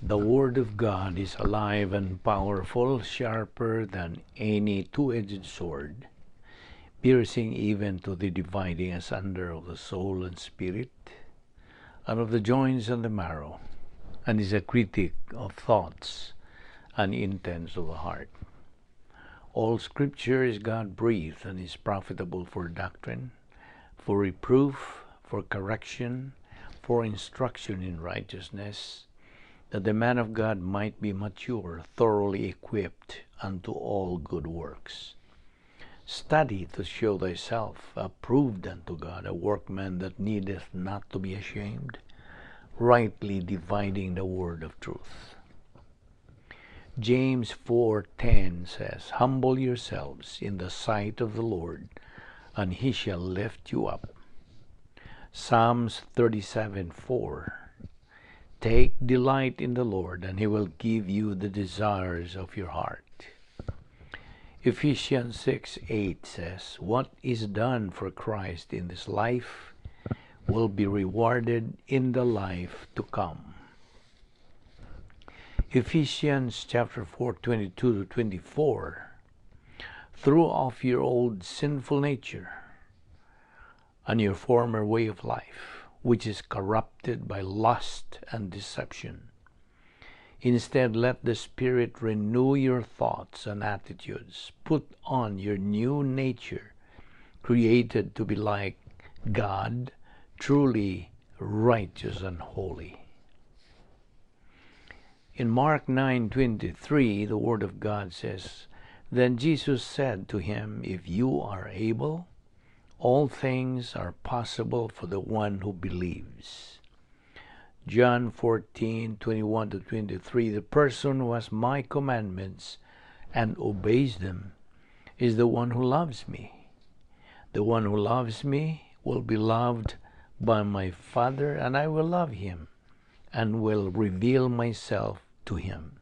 The Word of God is alive and powerful, sharper than any two-edged sword, piercing even to the dividing asunder of the soul and spirit, and of the joints and the marrow, and is a critic of thoughts and intents of the heart. All Scripture is God-breathed and is profitable for doctrine, for reproof, for correction, for instruction in righteousness, that the man of God might be mature, thoroughly equipped unto all good works. Study to show thyself approved unto God, a workman that needeth not to be ashamed, rightly dividing the word of truth. James 4:10 says, "Humble yourselves in the sight of the Lord, and he shall lift you up." Psalms 37:4, "Take delight in the Lord, and he will give you the desires of your heart." Ephesians 6:8 says, "What is done for Christ in this life will be rewarded in the life to come." Ephesians chapter 4, 22 to 24, "Throw off your old sinful nature and your former way of life, which is corrupted by lust and deception. Instead, let the Spirit renew your thoughts and attitudes. Put on your new nature, created to be like God, truly righteous and holy." In Mark 9:23, the Word of God says, "Then Jesus said to him, 'If you are able, all things are possible for the one who believes.'" John 14:21 to 23, "The person who has my commandments and obeys them is the one who loves me. The one who loves me will be loved by my Father, and I will love him and will reveal myself to him."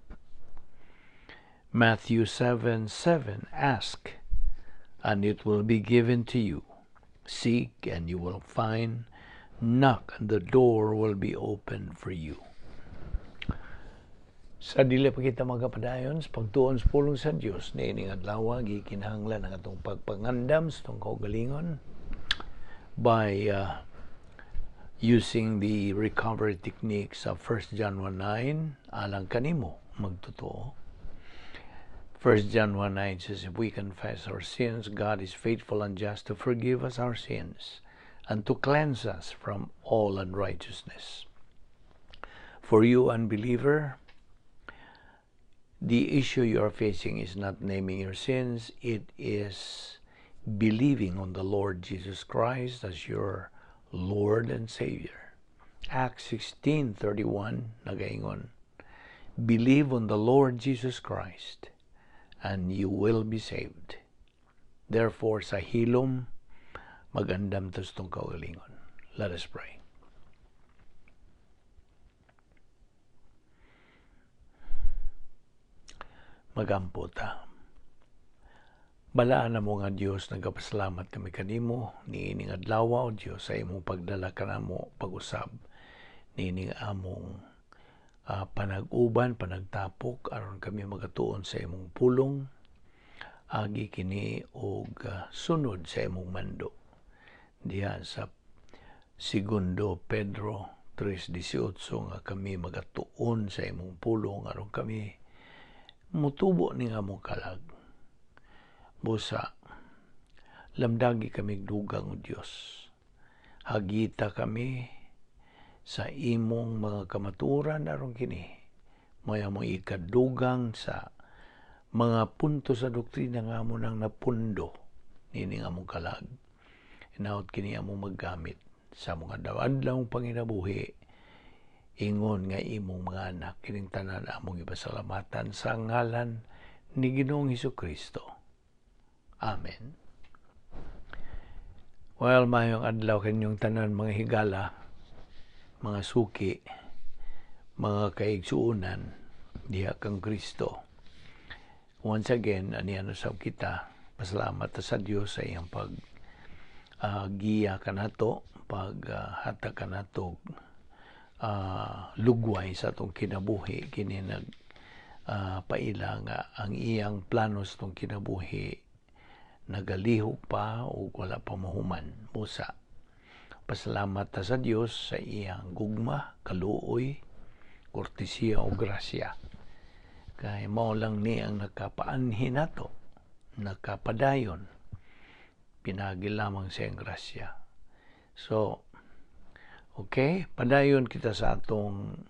Matthew 7:7, "Ask, and it will be given to you. Seek, and you will find. Knock, and the door will be opened for you." Sa dili pa kita magapadayon sa pagtuon sa pulong sa Dios niining adlaw, gikinahanglan ang atong pagpangandam sa atong kaugalingon by using the recovery techniques of 1 John 1:9, alang kanimo magtotoo. 1 John 1:9 says, "If we confess our sins, God is faithful and just to forgive us our sins and to cleanse us from all unrighteousness." For you, unbeliever, the issue you are facing is not naming your sins, it is believing on the Lord Jesus Christ as your Lord and Savior. Acts 16:31 nagaingon, "Believe on the Lord Jesus Christ and you will be saved." Therefore, sa hilom, magandam ta sa atong kaugalingon. Let us pray. Magampo ta. Balaan na mo nga Dios, nagapasalamat kami kanimo niining adlaw, o Dios, sa imong pagdala kanamo pag-usab niining among panag-uban, panagtapok aron kami magatuon sa imong pulong, agi kini og sunod sa imong mando. Diha sa Segundo Pedro 3:18 nga kami magatuon sa imong pulong aron kami mutubo ning among kalag. Busa lamdagi kami dugang, o Dios. Hagita kami sa imong mga kamatuoran aron kini may among ikadugang sa mga punto sa doktrina nga amo nang napundo nining among kalag. Hinaot kini among maggamit sa mga adlaw panginabuhi ingon nga imong mga anak. Kining tanan among ipasalamatan sa ngalan ni Ginoong Hesukristo. Amen. Maayong adlaw kaninyong tanan, mga higala, mga suki, mga kaigsuonan diha kang Kristo. Once again, aniya usab kita, pasalamat ta sa Dios sa iyang pag giya kanato, pag hatag kanato lugway sa atong kinabuhi. Kini nag paila nga ang iyang plano sa atong kinabuhi nagalihok pa o wala pa mahuman. Busa pasalamat ta sa Dios sa iyang gugma, kaluoy, kortesiya o grasya. Kay mao lang ni ang nakapaanhi nato, nakapadayon, pinagi lamang sa iyang grasya. So, okay, padayon kita sa atong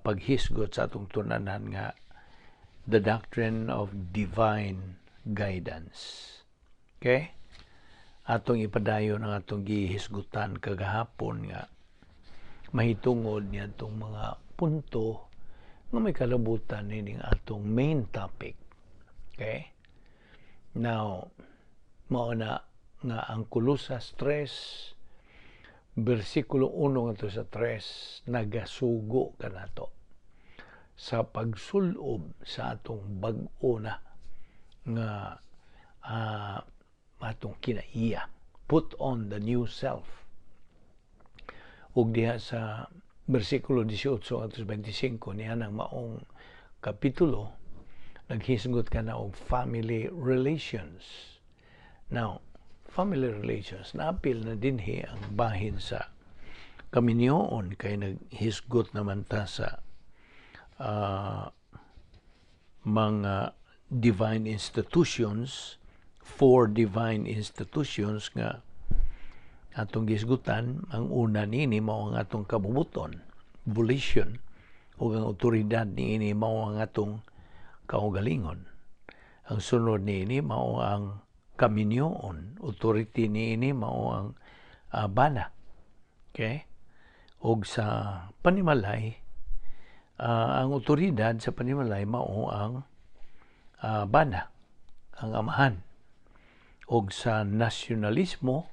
paghisgot sa atong tun-anan nga the doctrine of divine guidance. Okay? Atong ipadayon ang atong gihisgutan kagahapon nga mahitungod niya atong mga punto nga may kalabutan nining atong main topic. Okay? Now, mao na nga ang Kolosas 3 versikulo 1 ngadto sa 3 nagasugo kanato sa pagsulob sa atong bag-o na nga atong kinaiya. Put on the new self. Ug diha sa versikulo 18 ngadto sa 25 niya ng maong kapitulo, naghisgot ka na og family relations. Now, family relations, naapil na dinhi ang bahin sa kaminyoon kay naghisgot naman ta sa mga divine institutions, four divine institutions nga atong gisgutan. Ang una niini mao ang atong kabubuton, volition, ug ang otoridad niini mao ang atong kaugalingon. Ang sunod niini mao ang kaminyoon, authority niini mao ang bana. Okay? Ug sa panimalay, ang otoridad sa panimalay mao ang bana, ang amahan. Ug sa nasyonalismo,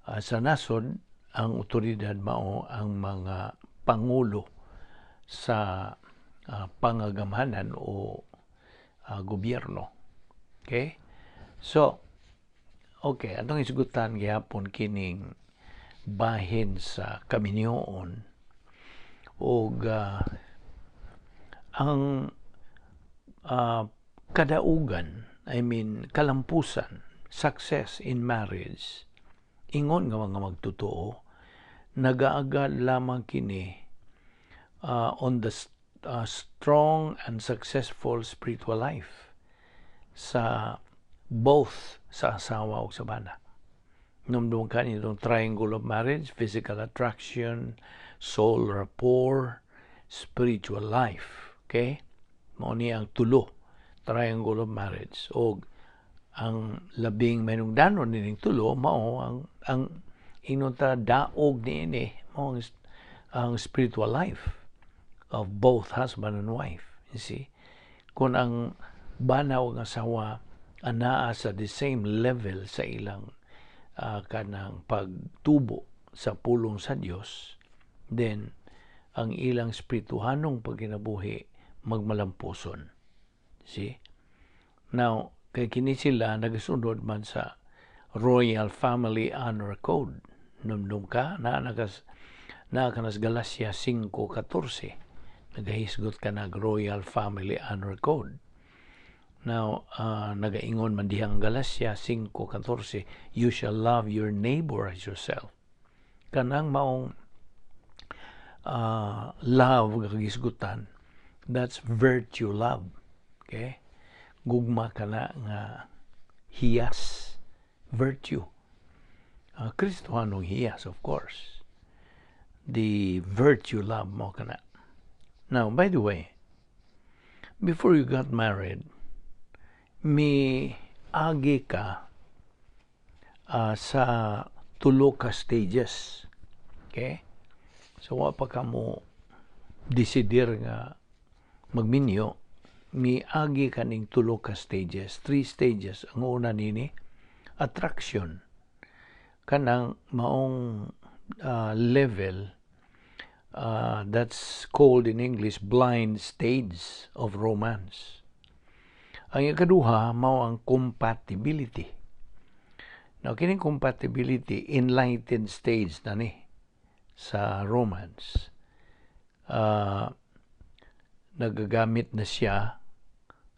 sa nasod, ang otoridad mao ang mga pangulo sa pangagamhanan o gobyerno. Okay? So, okay, atong isgutan gihapon kining bahin sa kaminyoon ug ang kadaugan, I mean kalampusan, success in marriage, ingon nga mga magtotoo, nagaagad lamang kini on the strong and successful spiritual life sa both sa asawa o sa bana. Numdum ka nitong triangle of marriage: physical attraction, soul rapport, spiritual life. Okay? Mao ni ang tulo, triangle of marriage. O ang labing mahinungdanon nining tulo mao ang ingnon ta daog niini mao ang spiritual life of both husband and wife. You see? Kung ang bana o ang asawa anaa sa the same level sa ilang kanang pagtubo sa pulong sa Dios, then ang ilang espirituhanong pagkinabuhi magmalampuson. See? Now, kay kini sila nagasunod man sa Royal Family Honor Code. Numdum ka, naa ka nas Galacia 5.14. Nagahisgot ka nag Royal Family Honor Code. Now, nagaingon man dihang Galacia 5.14, "You shall love your neighbor as yourself." Kanang maong love nga kagisgutan, that's virtue love. Okay? Gugma ka na nga hiyas, virtue. Kristohanong hiyas, of course. The virtue love mao kana. Now, by the way, before you got married, mi agi ka sa tulo ka stages. Okay? So, wa pa ka mo desidir nga magminyo, mi agi ka ning tulo ka stages, three stages. Ang una nini, attraction. Kanang maong level that's called in English blind stage of romance. Ang ikaduha mao ang compatibility. Now, kining compatibility, enlightened stage na ni. Sa romance, nagagamit na siya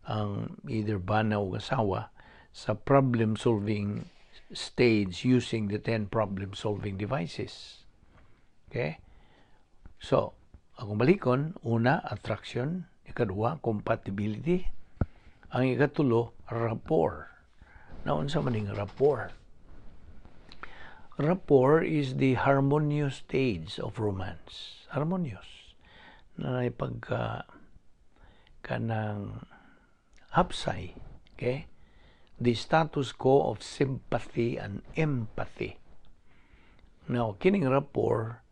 ang either bana o asawa sa problem solving stage using the 10 problem solving devices. Okay? So, akong balikon, una, attraction; ikaduha, compatibility; ang ikatulo, rapport. Naunsa man ning rapport? Rapport is the harmonious stage of romance. Harmonious. Na pagka kanang hapsay. Okay? The status quo of sympathy and empathy. Now, kining rapport,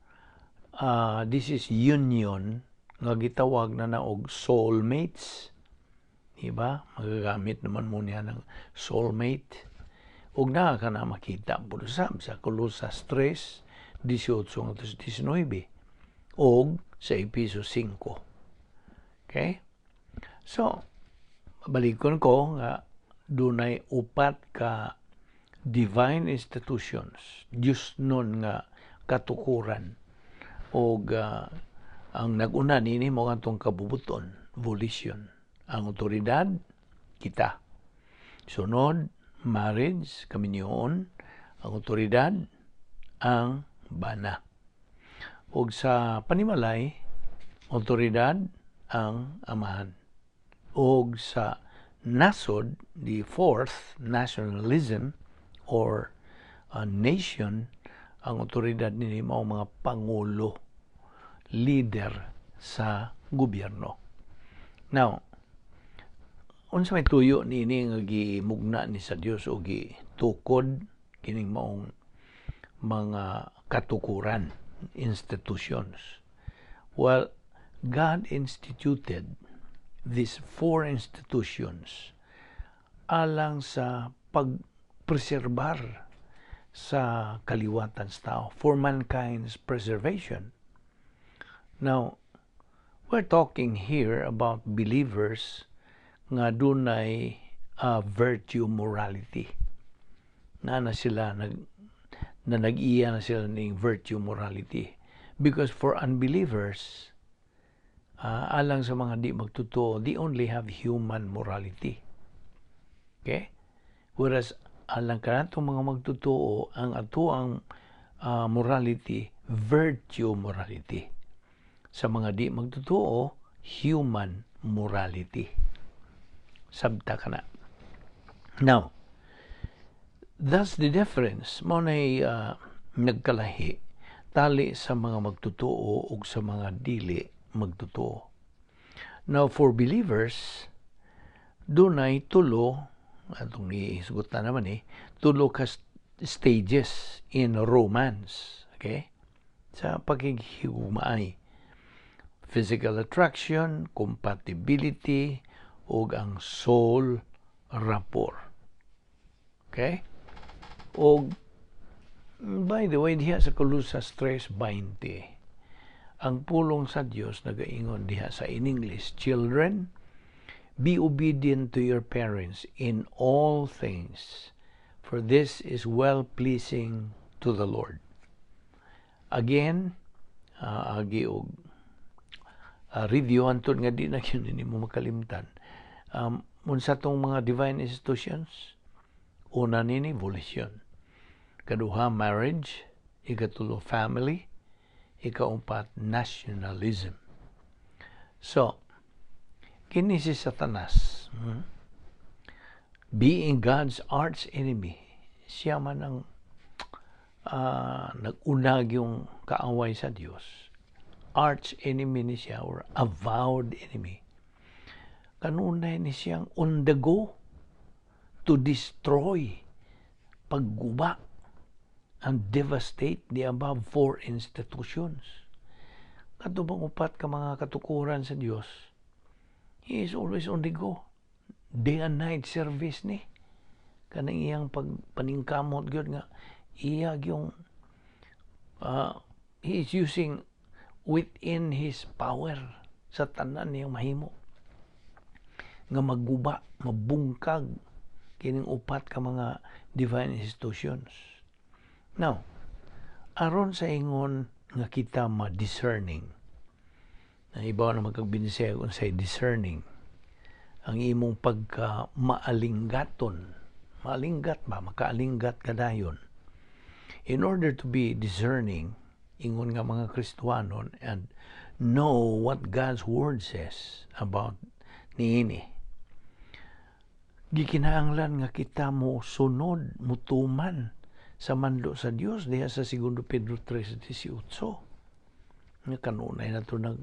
this is union nga gitawag na og soulmates. Diba? Magagamit naman mo niya ng soulmate. Ug naa ka na makita pud sab sa Colosas 3:18 ngadto sa 19 og sa Epeso 5. Okay? So, balikon ko nga dunay upat ka divine institutions, Diyos nun nga katukuran, og ang nag-una nini mo atong kabubuton, volition. Ang otoridad, kita. Sunod, marriage, kaminyoon. Ang otoridad, ang bana. Ug sa panimalay, otoridad ang amahan. Og sa nasod, the fourth, nationalism or a nation, ang otoridad nini mao mga pangulo, leader sa gobyerno. Now, unsa may tuyo niini nga gimugna ni sa Dios o gitukod kining maong mga katukuran, institutions? Well, God instituted these four institutions alang sa pagpreserbar sa kaliwatan sa tao, for mankind's preservation. Now, we're talking here about believers nga dunay virtue morality. Na na sila nag na nag-iya na sila ning virtue morality. Because for unbelievers, alang sa mga di magtotoo, they only have human morality. Okay? Whereas alang kanatong mga magtotoo, ang ato ang morality, virtue morality. Sa mga di magtotoo, human morality. Sabta ka na. Now, that's the difference. Mao nay nagkalahi tali sa mga magtotoo ug sa mga dili magtotoo. Now, for believers, dunay tulo, atong ihisgot na naman eh, tulo ka stages in romance. Okay? Sa pakighigugmaay. Physical attraction, compatibility, ug ang soul rapport. Okay? Og by the way, diha sa Colosas 3:20, ang pulong sa Dios nagaingon diha sa in English, "Children, be obedient to your parents in all things, for this is well-pleasing to the Lord." Again, agi og review antud nga di na gyud nimo makalimtan. Unsa tong mga divine institutions? Una nini, volition. Kaduha, marriage. Ikatulo, family. Ikaupat, nationalism. So, kini si Satanas, being God's arch enemy, siya man ang nag-unag yung kaaway sa Dios. Arch enemy ni siya or avowed enemy. Kanunay ni siyang on the go to destroy, pagguba, and devastate the above four institutions. Kato bang upat ka mga katukuran sa Dios, he is always on the go. Day and night service ni. Kanang iyang pagpaningkamot gyud nga iya yung he is using within his power sa tanan niyang mahimo nga maguba, mabungkag kining upat ka mga divine institutions. Now, aron sa ingon nga kita ma-discerning. Nahibaw na man kag Binisaya kung say discerning. Ang imong pagka maalinggaton. Maalinggat ba? Makaalinggat ka dayon. In order to be discerning, ingon nga mga Kristohanon, and know what God's Word says about niini, gikinahanglan nga kita mo sunod, mutuman sa mando sa Dios diha sa 2 Pedro 3:18. Nga kanunay na to nag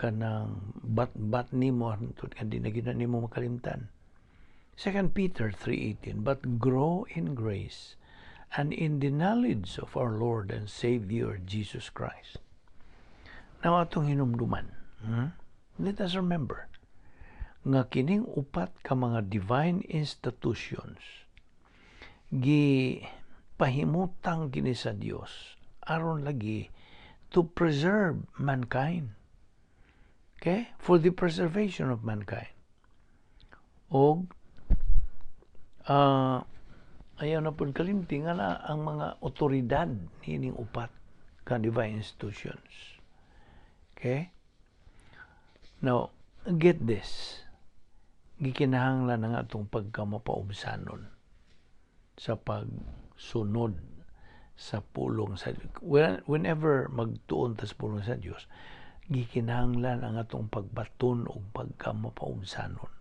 kanang bat-bat nimo hantod nga di na gyud na nimo makalimtan. 2 Peter 3:18, "But grow in grace and in the knowledge of our Lord and Savior Jesus Christ." Now atong hinumduman, Let us remember nga kining upat ka mga divine institutions, gi pahimutang kini sa Dios aron lagi to preserve mankind. Okay? For the preservation of mankind. Og ayaw na pud kalimti nga na ang mga otoridad niining upat ka divine institutions. Okay? Now, get this. Gikinahanglan ang atong pagkamapaubsanon sa pagsunod sa pulong sa, whenever magtuon ta sa pulong sa Dios, gikinahanglan ang atong pagbaton og pagkamapaubsanon,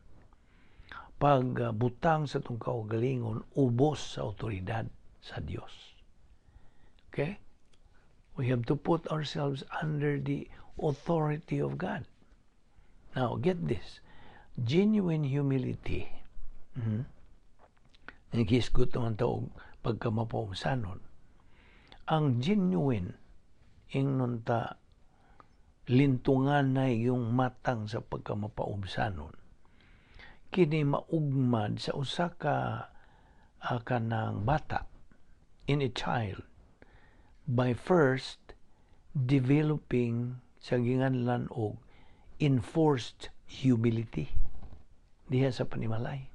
pagbutang sa atong kaugalingon ubos sa otoridad sa Dios. Okay, we have to put ourselves under the authority of God. Now get this: genuine humility. Naghisgot naman ta og pagkamapaubsanon. Ang genuine, ingnon ta, lintungan na yung matang sa pagkamapaubsanon, kini maugmad sa usa ka kanang bata, in a child, by first developing sa ginganlan og enforced humility diha sa panimalay.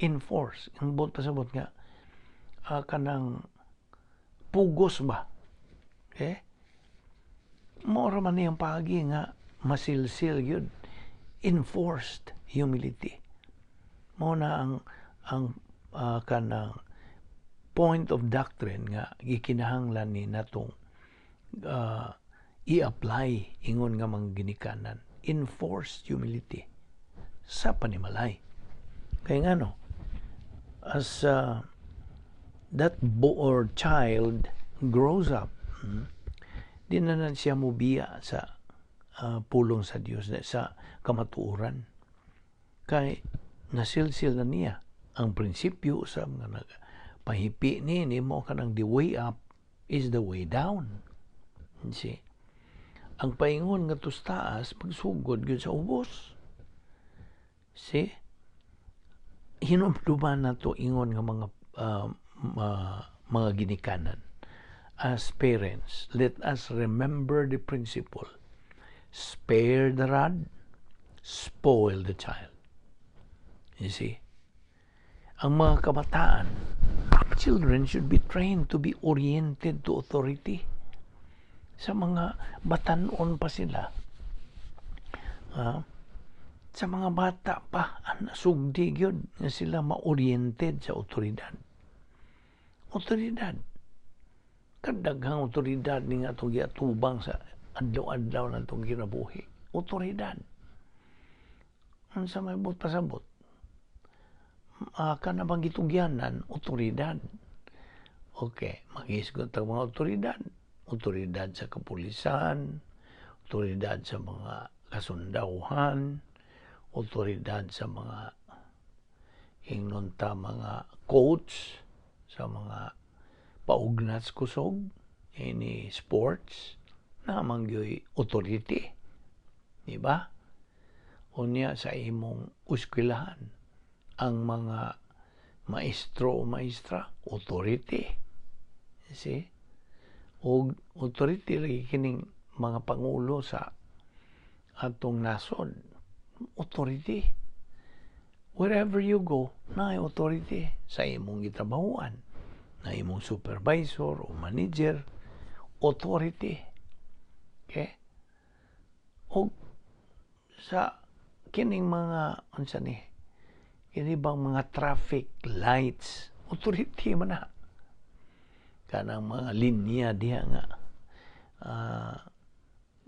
Enforce ang buot pasabot nga kanang pugos ba, eh mao ra man niyang paagi nga masilsil gyud. Enforced humility mao na ang kanang point of doctrine nga gikinahanglan ni natong i-apply ingon nga mga ginikanan. Enforced humility sa panimalay, kay ngano, as that or child grows up, di na na siya mubiya sa pulong sa Dios, sa kamatuoran, kay nasilsil na niya ang prinsipyo sa mga nagpahipi ni mo kanang the way up is the way down. You see? Ang paingon nga taas, pagsugod gyud sa ubos. See? Hinumduman na to ingon nga mga ginikanan. As parents, let us remember the principle: spare the rod, spoil the child. You see? Ang mga kabataan, children should be trained to be oriented to authority. Sa mga batanon pa sila, sa mga bata pa, sugdi gyud nga sila ma-oriented sa otoridad. Otoridad. Kadaghang otoridad ni nga atong giatubang sa adlaw-adlaw na atong kinabuhi. Otoridad. Unsa may buot pasabot? Kana bang gitugyanan, otoridad. Okay, maghisgot ang mga otoridad. Otoridad sa kapulisan, otoridad sa mga kasundawhan, otoridad sa mga, ingnon ta, mga coach, sa mga paugnats kusog, ini sports, na mangyoy authority. Di ba? Unya sa imong eskwelahan, ang mga maestro o maestra, authority. You see? O authority lagi kining mga pangulo sa atong nasod. Authority. Wherever you go, naay authority sa imong gitrabahuan, na imong supervisor o manager, authority. Okay? O sa kining mga unsa ni, kini bang mga traffic lights, authority man na. Kanang mga linya diha nga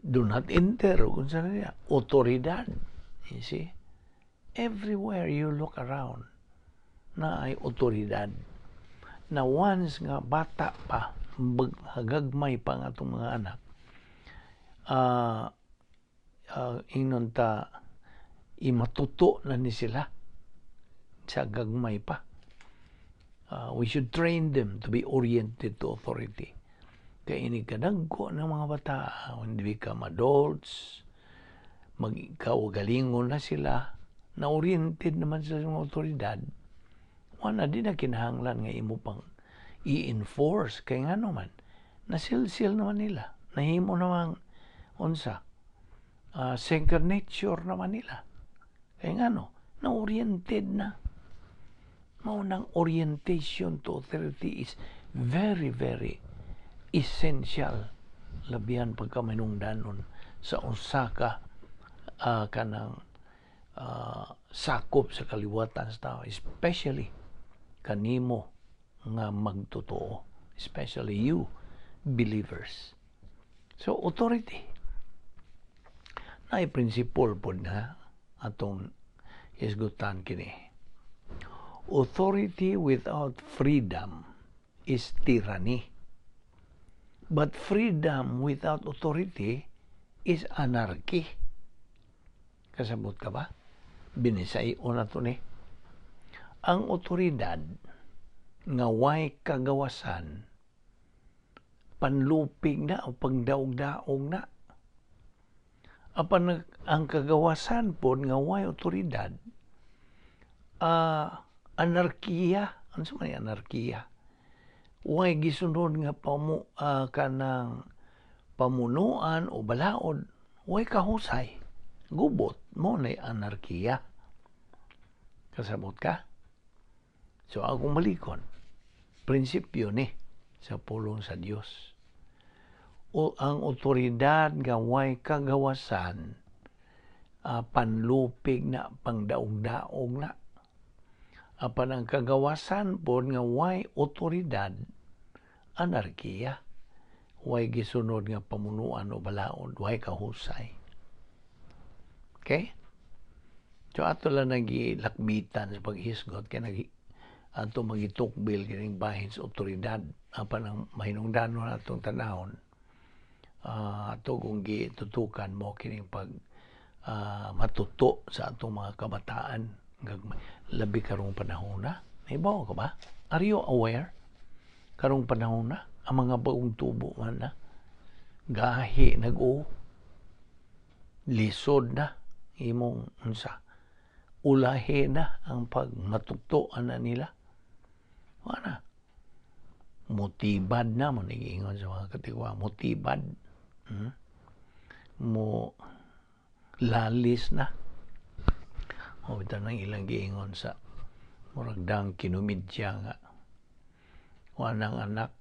do not enter o kung saan niya, otoridad. You see? Everywhere you look around, naay otoridad. Na once nga bata pa, hagagmay pa nga atong mga anak, ingnon ta imatuto na ni sila sa gagmay pa. We should train them to be oriented to authority. Kay inig kadagko ng mga bata, when they become adults, magkaugalingon na sila, na oriented naman sila sa mga otoridad, wala di na kinahanglan nga imo pang i-enforce. Kay nga naman, nasilsil naman nila. Nahimo namang unsa, second nature naman nila. Kay nga no, na-oriented na. Mao nang orientation to authority is very, very essential. Labihan pagka manungdanon sa usa ka kanang sakop sa kaliwatan sa tao, especially kanimo nga magtotoo, especially you believers. So authority naay principle pod na atong hisgutan kini. Authority without freedom is tyranny, but freedom without authority is anarchy. Kasabot ka ba? Binisay na to ni. Ang otoridad nga way kagawasan, panlupig na o pagdaog-daog na. Apan ang kagawasan pod nga way otoridad, anarkiya. Ano sa man anarkiya? Way gisunod nga pamu kanang pamunuan o balaod, way kahusay. Gubot mo na anarkiya. Kasabot ka? So akong balikon, prinsipyo ni sa pulong sa Dios. O ang otoridad nga way kagawasan, panlupig na, pangdaog-daog na. Apan ang kagawasan pod nga way otoridad, anarkiya. Way gisunod nga pamunuan o balaod, way kahusay. Okay? So ato lang nagilakbitan sa paghisgot kay nag ato magitukbil kining bahin sa otoridad. Apan ang mahinungdanon atong tanawon, ato kung gitutukan mo kining pag matuto sa atong mga kabataan, labi karong panahon na. Nahibaw ka ba? Are you aware? Karong panahon na ang mga bagong tubo man na gahi nag-o lisod na imong unsa, ulahi na ang pagmatukto ana nila. Wala motibad na mo nagiingon sa mga katigwa, motibad, Mo lalis na o bitaw nang ilang giingon sa murag dang kinumidya nga wanang anak,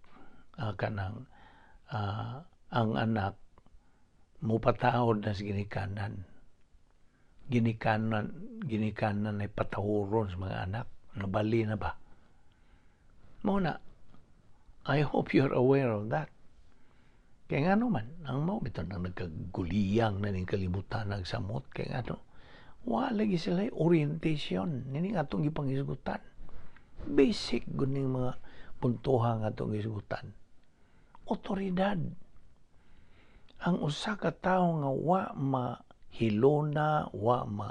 kanang ang anak mopatahod na sa ginikanan, ginikanan, ginikanan ay patahuron sa mga anak. Nabali na ba mo na? I hope you're aware of that. Kaya nga naman ang mao bitaw nang nagkaguliyang na ning kalibutan, nagsamot, kay nga no, wala lagi sila orientation nining atong gipanghisgutan. Basic gud ning mga puntoha nga atong hisgutan. Otoridad, ang usa ka tawo nga wa mahilona, wa ma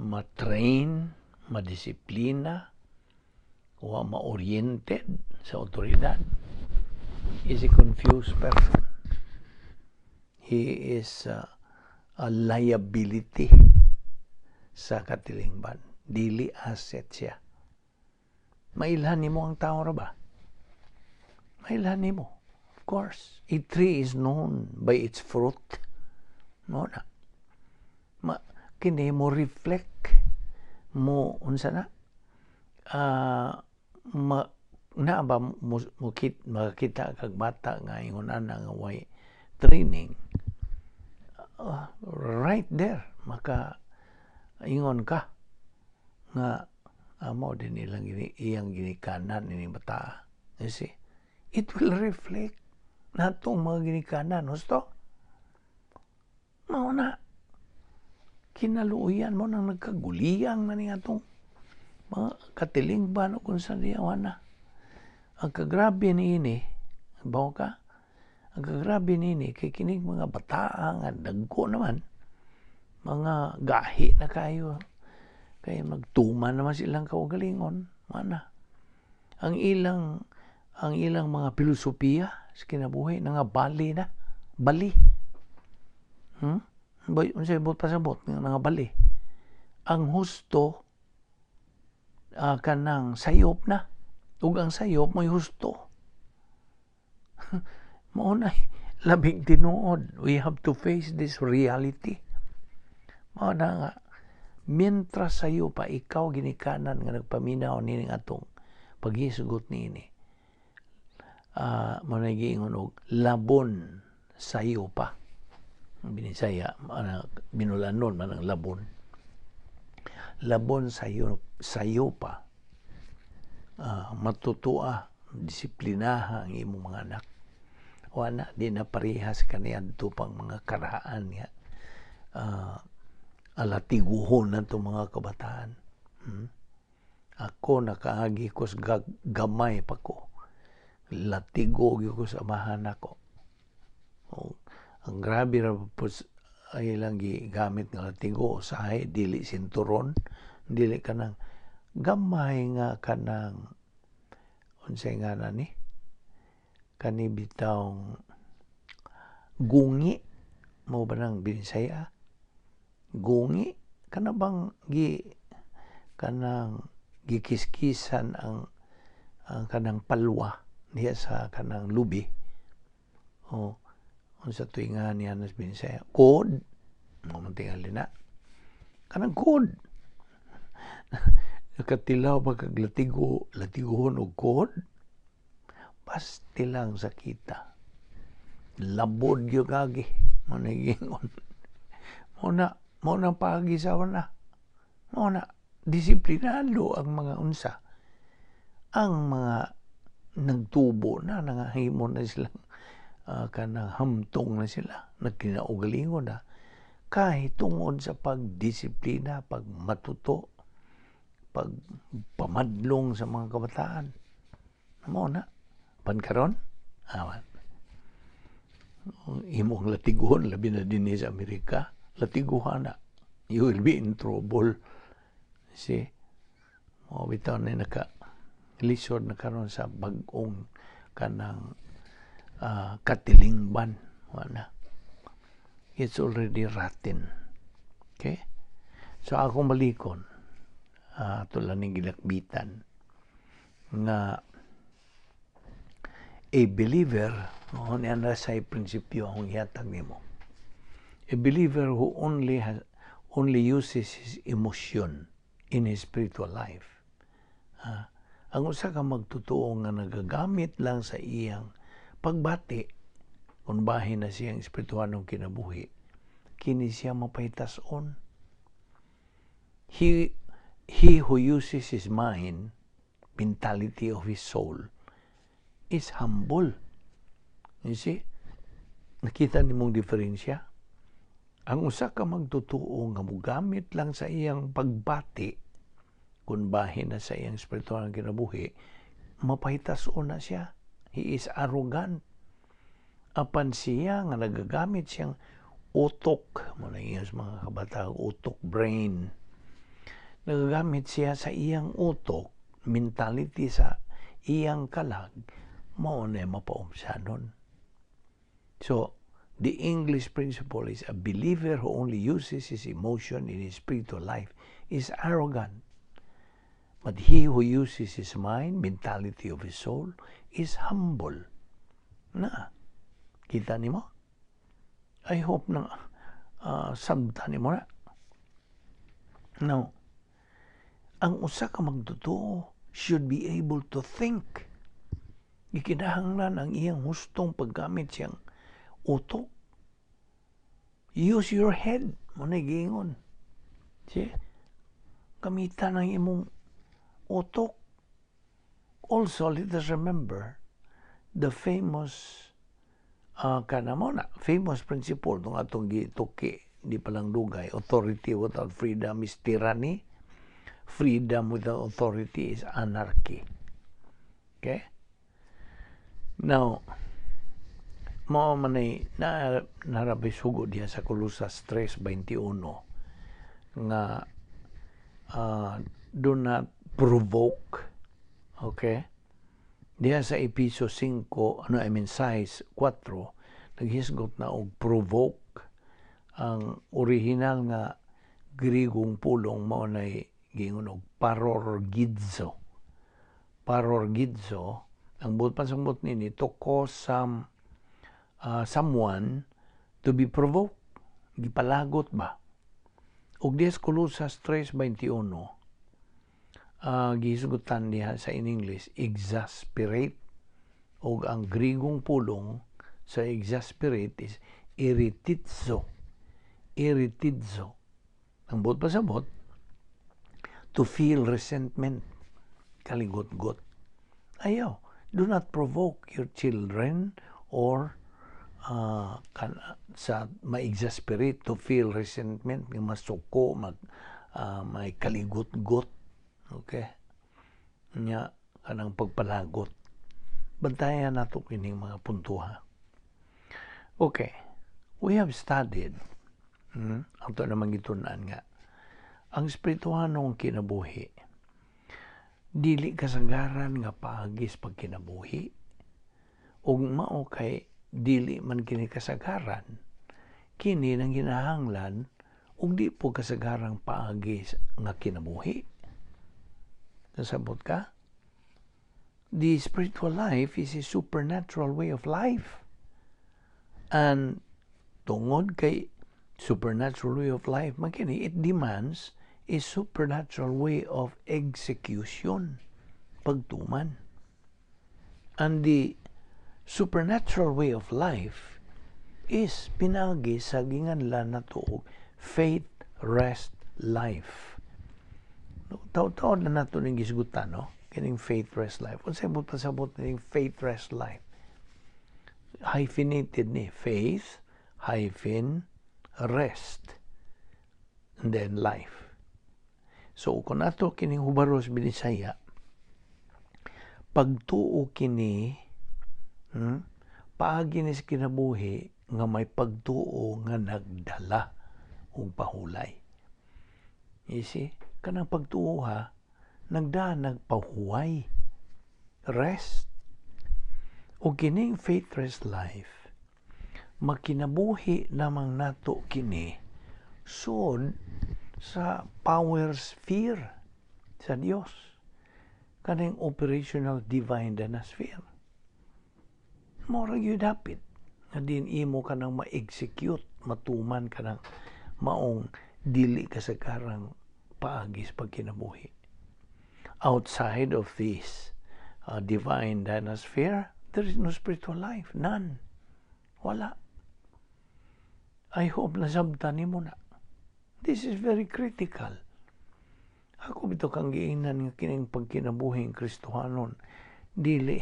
ma-train, madisiplina, wa ma-oriented sa otoridad is a confused person. He is a liability sa katilingban. Dili asset siya. Mailhan nimo ang tao ra ba? Mailhan nimo. Of course. A tree is known by its fruit. Mo na. Ma, kini mo reflect mo unsa na, ma, na ba mo, mo kit, makakita kag bata nga ingon ana nga way training, right there maka ingon ka nga amo din ilang iyang ginikanan ini bata. You see, it will reflect natong mga ginikanan husto. Mao na kinaluoyan mo nang nagkaguliyang na ni atong mga katilingban o kung sa diya na. Ang kagrabe ni ini, bawo ka, ang kagrabe ni ini, kay kining mga bataa nga dagko naman, mga gahi na kayo, kay magtuma naman silang kaugalingon, mana. Ang ilang mga filosofiya sa kinabuhi nga bali na, bali. Bay, unsay buot pasabot nga bali? Ang husto kanang sayop na ug ang sayop may husto. Mao na labing tinuod. We have to face this reality. Mao na nga mientras sayo pa ikaw ginikanan nga nagpaminaw nining atong paghisgot niini, mao na giingon og labon sayo pa. Binisaya, binulanon man ang labon. Labon sayo, sayo pa. Matutua, disiplinaha ang imong mga anak. Wala, di na parehas kaniadto pang mga karaan nga alatiguhon na itong mga kabataan. Ako, nakaagi ko sa gamay pa ko. Latigo gyud ko sa amahan nako. O, ang grabe ra po ay lang gigamit nga latigo, usahay dili sinturon, dili kanang gamay nga kanang unsay nga na ni kani bitawng gungi mo ba nang Binisaya, gungi kana bang gi kanang gikiskisan ang kanang palwa diha sa kanang lubi o unsa to nga niya nas Binisaya, kod mo man tingali na kanang kod. Nakatilaw ba kag latigo, latiguhon og kod, pastilang sakita, labod gyud kagi mo na giingon mo na paagi sa na mo na disiplinado ang mga unsa ang mga nagtubo na, nangahimo na silang kanang hamtong na sila, nagkinaugalingon na kahit tungod sa pagdisiplina, pagmatuto, pagpamadlong sa mga kabataan mo na. Pan karon awan imong latiguhon, labi na dinhi sa Amerika, latiguhan na, you will be in trouble. See, mo bitaw na naka lisod na karon sa bag-ong kanang katilingban. Wala, it's already rotten. Okay, so akong balikon ato ning gilakbitan nga a believer no niya na sa prinsipyo akong gihatag nimo. A believer who only uses his emotion in his spiritual life, ang usa ka magtotoo nga nagagamit lang sa iyang pagbati kung bahin na siyang espirituhanong kinabuhi, kini siya mapahitason. He who uses his mind, mentality of his soul, is humble. You see? Nakita nimong diferensya? Ang usa ka magtotoo nga mogamit lang sa iyang pagbati kung bahin na sa iyang espiritual nga kinabuhi, mapahitason na siya. He is arrogant. Apan siya nga nagagamit siyang utok, mo na iyang mga kabataan, utok, brain. Nagagamit siya sa iyang utok, mentality sa iyang kalag, mao na mapaumsanon. So, the English principle is a believer who only uses his emotion in his spiritual life is arrogant. But he who uses his mind, mentality of his soul, is humble. Na, kita nimo? I hope na sabta nimo na. Now, ang usa ka magtotoo should be able to think. Gikinahanglan ang iyang hustong paggamit siyang utok. Use your head. Mao na giingon. See? Gamitan ang imong utok. Also, let us remember the famous kana mo na, famous principle tong atong gituki di pa lang dugay: authority without freedom is tyranny, freedom without authority is anarchy. Okay, now mao man ay na narabay sugo diha sa Colosas 3:21 nga do not provoke. Okay, diha sa Episo 5, ano, I mean 6, 4, naghisgot na og provoke. Ang original nga Grigong pulong mao nay giingon og parorgizo. Parorgizo, ang buot pasambot nini, to cause someone to be provoked, gipalagot ba. Ug diha sa Colosas 3:21, gihisgutan diha sa in English exasperate, ug ang Grigong pulong sa exasperate is irritizo. Irritizo, ang buot pasabot, to feel resentment, kaligot-got. Ayaw, do not provoke your children or kan, sa ma-exasperate, to feel resentment, nga masuko, may kaligot-got. Okay, nya kanang pagpalagot. Bantayan nato kining mga puntuha. Okay, we have studied, ato namang gitun-an nga ang espirituhanong kinabuhi dili kasagaran nga paagis pagkinabuhi, ug mao kay dili man kini kasagaran, kini nang ginahanglan ug di po kasagarang paagi nga kinabuhi. Nasabot ka? The spiritual life is a supernatural way of life. And tungod kay supernatural way of life man kini, it demands a supernatural way of execution, pagtuman. And the supernatural way of life is pinagi sa ginganlan nato og faith rest life. Taw-taw na nato ning gisgutan, no? Kining faith rest life. Unsay buot pasabot ning faith rest life? Hyphenated ni, faith hyphen rest and then life. So kung ato kining hubaros Binisaya, pagtuo kini, paagi ni sa kinabuhi nga may pagtuo nga nagdala og pahulay. You see? Kanang pagtuo ha, nagda nagpahuway. Rest. O kining faith rest life, makinabuhi namang nato kini sud sa power sphere sa Dios, kaning operational divine sphere. Mora gyud dapit nga din imo kanang ma-execute, matuman kanang maong dili kasagarang paagis pagkinabuhi. Outside of this divine dynasphere, there is no spiritual life. None. Wala. I hope nasabtan nimo na. This is very critical. Ako bitaw kang giingnan nga kining pagkinabuhing Kristohanon dili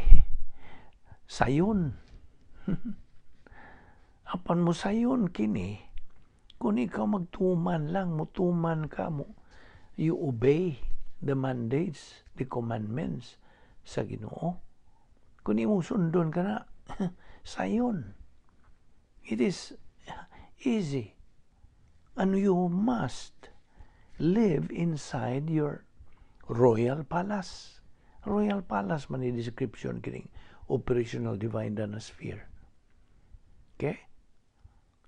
sayon. Apan mo sayon kini kung ikaw magtuman lang, mutuman ka mo, you obey the mandates, the commandments sa Ginoo. Kung imong sundon ka na, sayon. It is easy. And you must live inside your royal palace. Royal palace man ni description kining operational divine sphere. Okay?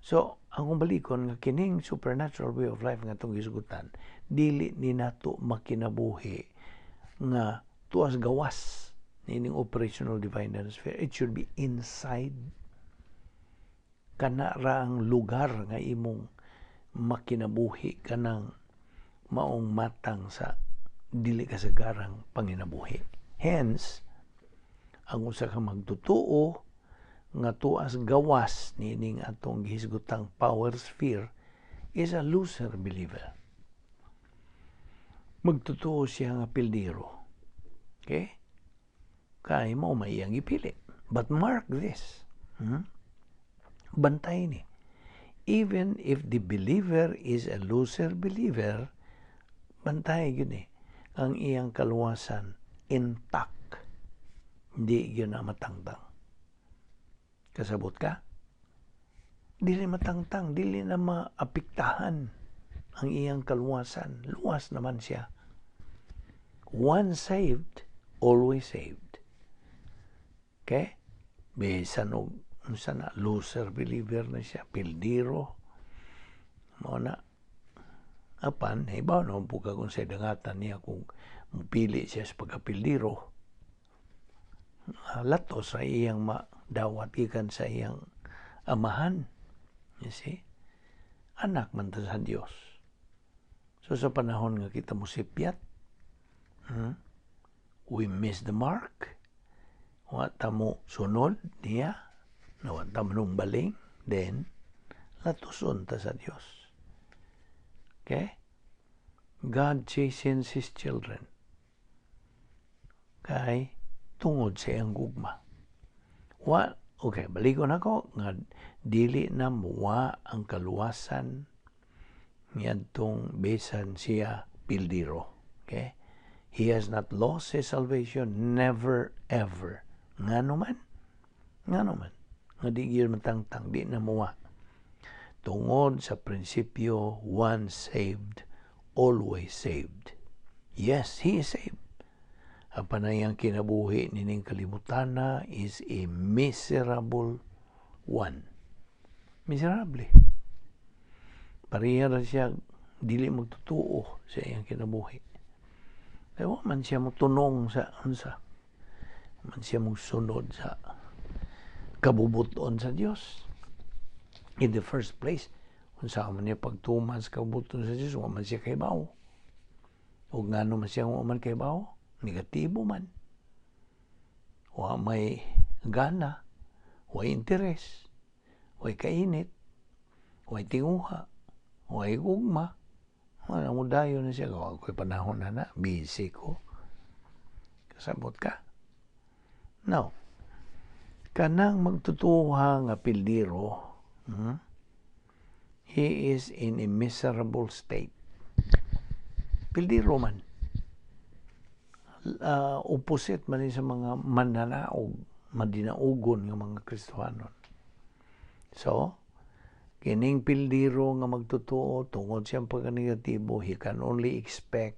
So, ang kung balikon nga kining supernatural way of life nga atong gisgutan, dili ni nato makinabuhi nga tuas gawas nining operational divine sphere. It should be inside. Kana ra ang lugar nga imong makinabuhi kanang maong matang sa dili kasagarang panginabuhi. Hence, ang usa ka magtotoo Nga tuas gawas niining atong gihisgutang power sphere is a loser believer. Magtotoo siya nga pildiro. Okay? Kay mao may iyang gipili. But mark this. Bantay ni. Even if the believer is a loser believer, bantay gyud ni ang iyang kaluwasan intact. Hindi gyud na matangtang. Kasabot ka? Dili matangtang, dili na maapektahan ang iyang kaluwasan. Luwas naman siya. Once saved, always saved. Okay? Bisan og unsa na, loser believer na siya, pildiro. Mao na. Apan, hibaw na po ka kung sa dangatan niya kung mupili siya sa pagkapildiro. Lato sa iyang madawat gikan sa iyang amahan. You see? Anak man ta sa Dios. So sa panahon nga kita mo sipyat, we miss the mark, wa ta mo sunod niya, na wa ta manumbaling, then latuson ta sa Dios. Okay? God chastens His children. Kay tungod sa iyang gugma. Wa, okay, balikon ako nga dili na muwa ang kaluwasan niadtong bisan siya pildiro. Okay? He has not lost his salvation, never ever. Ngano man? Ngano man? Nga di gyud matangtang, di na muwa. Tungod sa prinsipyo, once saved, always saved. Yes, he is saved. Apan ang kinabuhi nining kalibutana is a miserable one. Miserable. Pareha ra siya dili magtutuo sa iyang kinabuhi. Kaya wa man siya motunong sa unsa. Man siya mosunod sa kabubuton sa Dios. In the first place, unsa man niya pagtuman sa kabubuton sa Dios, wa man siya kahibaw. Ug ngano man siya wa man kahibaw? Negatibo man. Wa may gana, wa interes, wa kainit, wa tinguha, wa gugma. Wala mo dayon na siya. Wa ko'y panahon na na, busy ko. Kasabot ka? Now, kanang magtutuha nga pildiro, he is in a miserable state. Pildiro man. Opposite man sa mga mananaog, madinaugon nga mga Kristohanon. So, kining pildiro nga magtotoo tungod siyang pagkanegatibo, he can only expect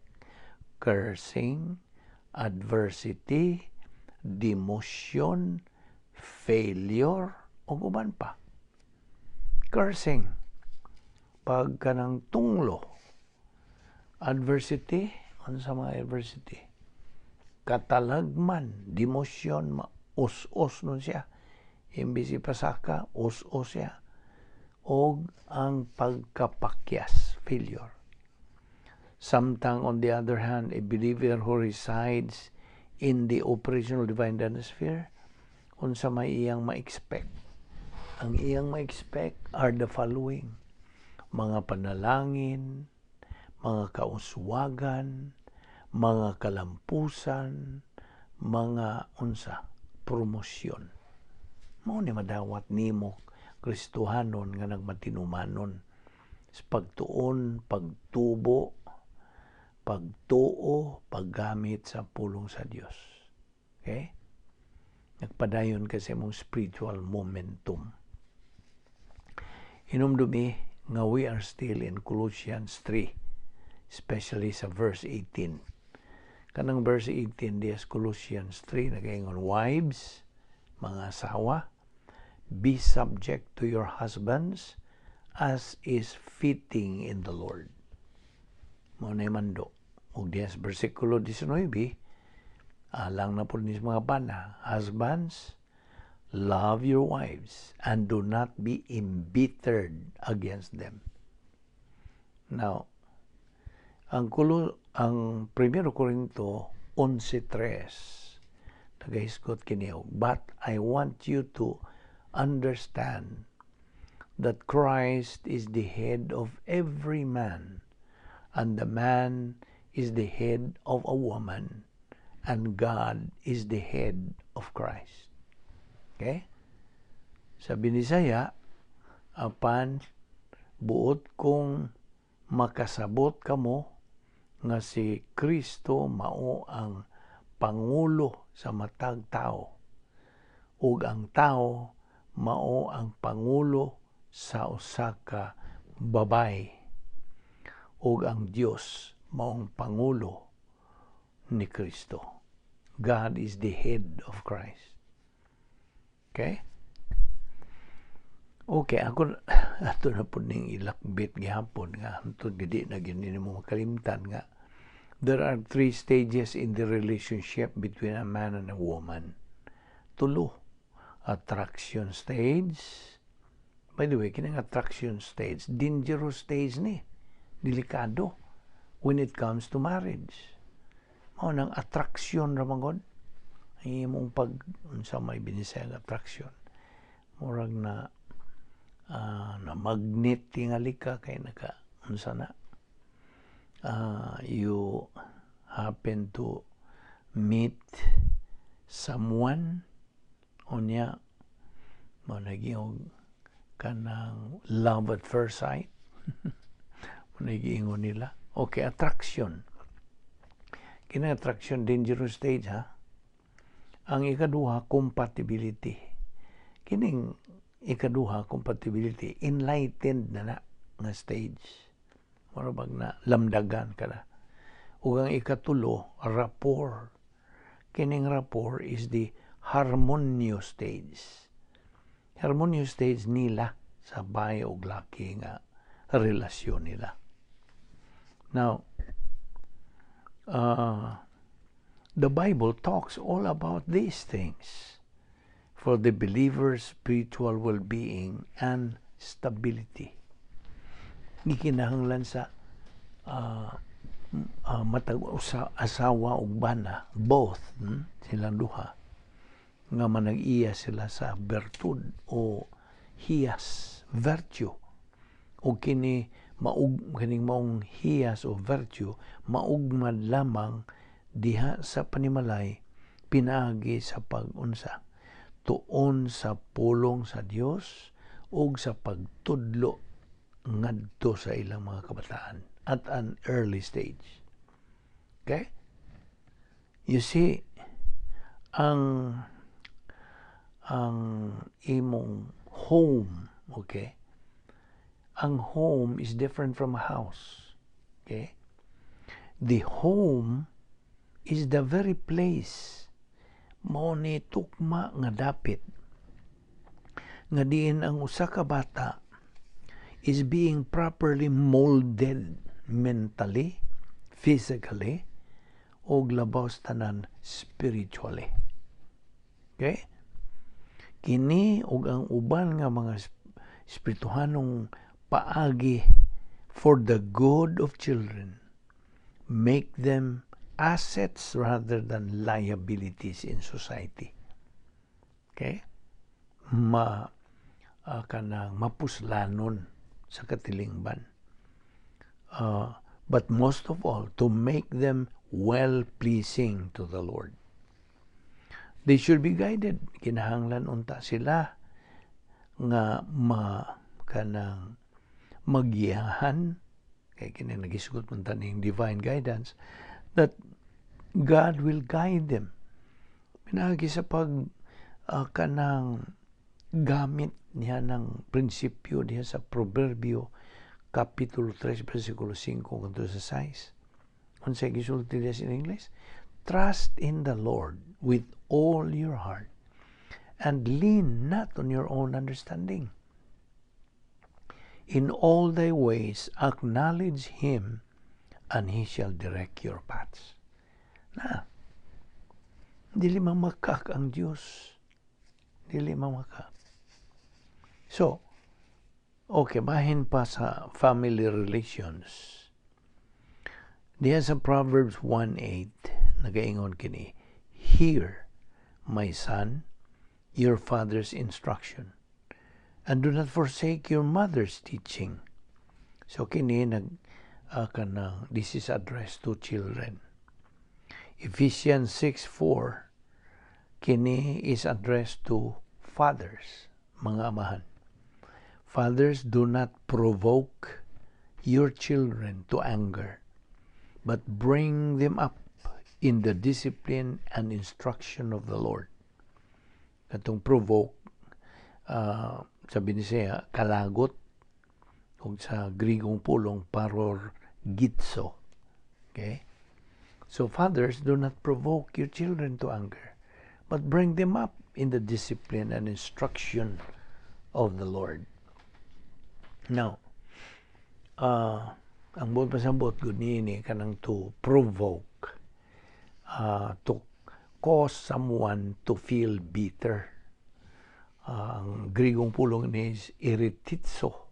cursing, adversity, demotion, failure, o uban pa. Cursing, pagka ng tunglo, adversity, ano sa mga adversity? Katalagman, demotion, maus-os nun siya. Imbis ipasaka, us-os siya. Og ang pagkapakyas, failure. Samtang on the other hand, a believer who resides in the operational divine sphere, unsa may iyang ma-expect? Ang iyang ma-expect are the following: mga panalangin, mga kauswagan, mga kalampusan, mga unsa, promosyon. Mao ni madawat nimo Kristohanon nga nagmatinumanon sa pagtuon, pagtubo, pagtuo, paggamit sa pulong sa Dios. Okay? Nagpadayon kasi mong spiritual momentum. Hinumdumi nga we are still in Colossians 3, especially sa verse 18. Kanang verse 18 diya sa Colossians 3, nagaingon, "Wives," mga asawa, "be subject to your husbands as is fitting in the Lord." Mao na mando. Ug diya sa versikulo 19, alang na po ni mga bana, "Husbands, love your wives and do not be embittered against them." Now, ang kulo ang 1 Corinto 11:3 nagahisgot kini, "But I want you to understand that Christ is the head of every man, and the man is the head of a woman, and God is the head of Christ. Okay? Sa Binisaya, apan buot kong makasabot kamo nga si Kristo mao ang pangulo sa matag tao ug ang tao mao ang pangulo sa usa ka babay ug ang Dios maong pangulo ni Kristo. God is the head of Christ. Okay? Okay, ako ato na po ning ilakbit gihapon nga hantod gidi na gyud mo makalimtan nga there are three stages in the relationship between a man and a woman. Tulo. Attraction stage. By the way, kining attraction stage, dangerous stage ni. Delikado when it comes to marriage. Mao nang attraction ra man gud. Imong pag unsa may Binisaya attraction. Murag na magnet tingali ka kay naka unsa na, you happen to meet someone, unya mo naging kanang love at first sight mo nagiingon nila. Okay, attraction. Kini attraction, dangerous stage, ha. Ang ikaduha, compatibility. Kining ikaduha, compatibility, enlightened na na nga stage, mura bag na lamdagan ka na. Ug ang ikatulo, rapport. Kining rapport is the harmonious stage. Harmonious stage nila sa babae og laki nga relasyon nila. Now, the Bible talks all about these things for the believer's spiritual well-being and stability. Gikinahanglan sa matag usa, asawa ug bana, both, silang duha nga manag-iya sila sa bertud o hiyas, virtue, o kini maug kining maong hiyas o virtue maugmad lamang diha sa panimalay pinaagi sa pag-unsa, tuon sa pulong sa Dios ug sa pagtudlo ngadto sa ilang mga kabataan at an early stage. Okay? You see, ang imong home, okay? Ang home is different from a house. Okay? The home is the very place, mao ni tukma nga dapit nga diin ang usa ka bata is being properly molded mentally, physically, ug labaw sa tanan, spiritually. Okay? Kini ug ang uban nga mga espirituhanong paagi for the good of children make them assets rather than liabilities in society. Okay? Ma kanang mapuslanon sa katilingban. But most of all, to make them well-pleasing to the Lord. They should be guided. Kinahanglan unta sila nga ma kanang magiyahan kay kini nagisgot man ta ning divine guidance, that God will guide them pinaagi sa pag kanang gamit niya ng prinsipyo diha sa Proverbio Kapitulo 3 versikulo 5 ngadto sa 6. Unsay gisulti diha in English? "Trust in the Lord with all your heart and lean not on your own understanding. In all thy ways acknowledge him, and he shall direct your paths." Na, dili mamakak ang Dios. Dili mamakak. So, okay, bahin pa sa family relations. Diya sa Proverbs 1:8, nagaingon kini, "Hear, my son, your father's instruction." And do not forsake your mother's teaching. So kini nag kanang this is addressed to children. Ephesians 6:4, kini is addressed to fathers, mga amahan. "Fathers, do not provoke your children to anger, but bring them up in the discipline and instruction of the Lord." Katong provoke, sabi ni siya, kalagot, kung sa Grigong pulong, parorgizo. Okay? So fathers, do not provoke your children to anger, but bring them up in the discipline and instruction of the Lord. Now, ang buot pasabot gud niini kanang to provoke, to cause someone to feel bitter. Ang Grigong pulong ni is irritizo.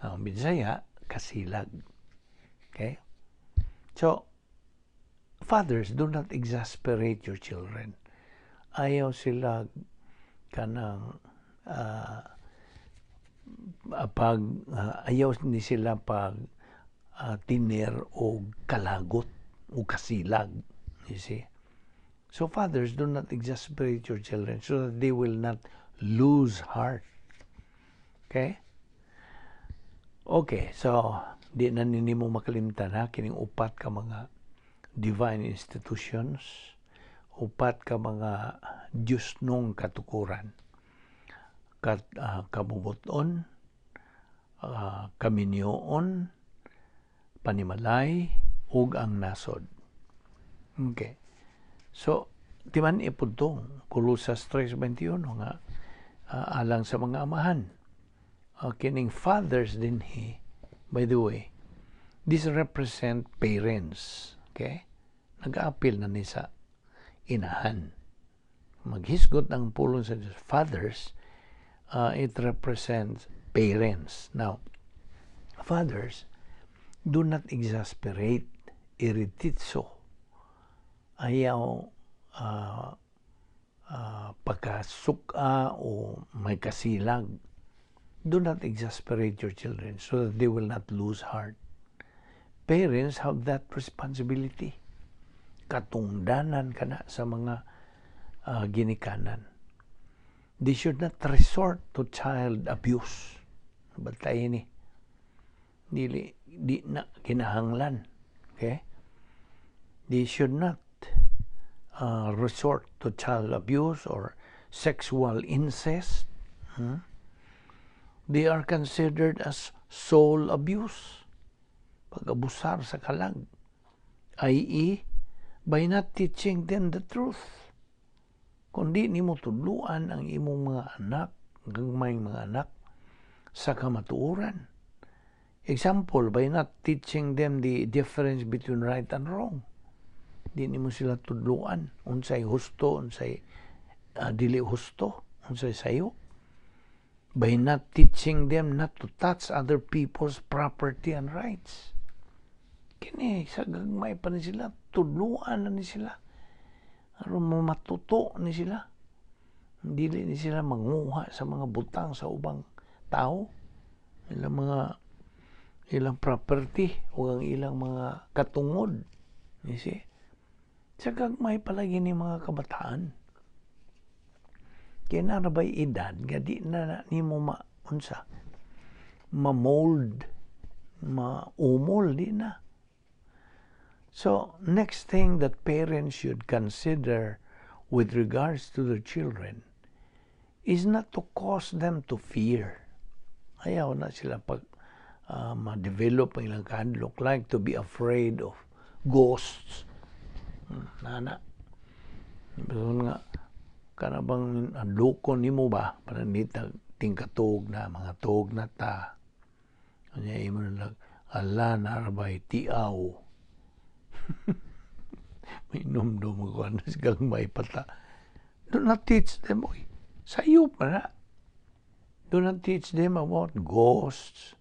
Ang Bisaya, kasilag. Okay? So, fathers, do not exasperate your children. Ayaw sila kanang pag ayaw ni sila pag tiner o kalagot o kasilag. You see? So fathers, do not exasperate your children so that they will not lose heart. Okay? Okay, so di na nimo makalimtan ha, kining upat ka mga divine institutions, upat ka mga Diyosnong katukuran. Kat kabubuton, kaminyoon, panimalay, ug ang nasod. Okay. So, timan ipudtong Colosas 3:21 nga alang sa mga amahan. Kining fathers dinhi, by the way, this represent parents. Okay? Nag-aapil na ni sa inahan. Maghisgot ang pulong sa Diyos. Fathers, it represents parents. Now, fathers, do not exasperate, irritizo. Ayaw pagkasuka o may kasilag. Do not exasperate your children so that they will not lose heart. Parents have that responsibility. Katungdanan kana sa mga ginikanan. They should not resort to child abuse. Bantay ni. Dili, di na kinahanglan. Okay? They should not resort to child abuse or sexual incest. They are considered as soul abuse. Pag-abusar sa kalag. I.e., by not teaching them the truth. Kung di nimo tudluan ang imong mga anak, gagmayng mga anak, sa kamatuoran. Example, by not teaching them the difference between right and wrong. Di nimo sila tudluan unsay husto, unsay dili husto, unsay sayo. By not teaching them not to touch other people's property and rights. Kini sa gagmay pa ni sila, tudluan na ni sila. Aron matuto ni sila. Dili ni sila manguha sa mga butang sa ubang tao. Ilang mga ilang property o ang ilang mga katungod. You see? Sa gagmay palagi ni mga kabataan. Kaya na ba'y edad nga di na nimo ma unsa ma-mold, ma-umol, di na. So, next thing that parents should consider with regards to their children is not to cause them to fear. Ayaw na sila pag ma-develop ang ilang kahadlok, like to be afraid of ghosts. Nana. Basta nga, kana bang lukon nimo ba para nita tingkatog na mga tog na ta. Kanya imo na lang, ala naa bay tiaw. May numdum ko ano gagmay pata. Do not teach them, oy. Sayo pa na. Do not teach them about ghosts.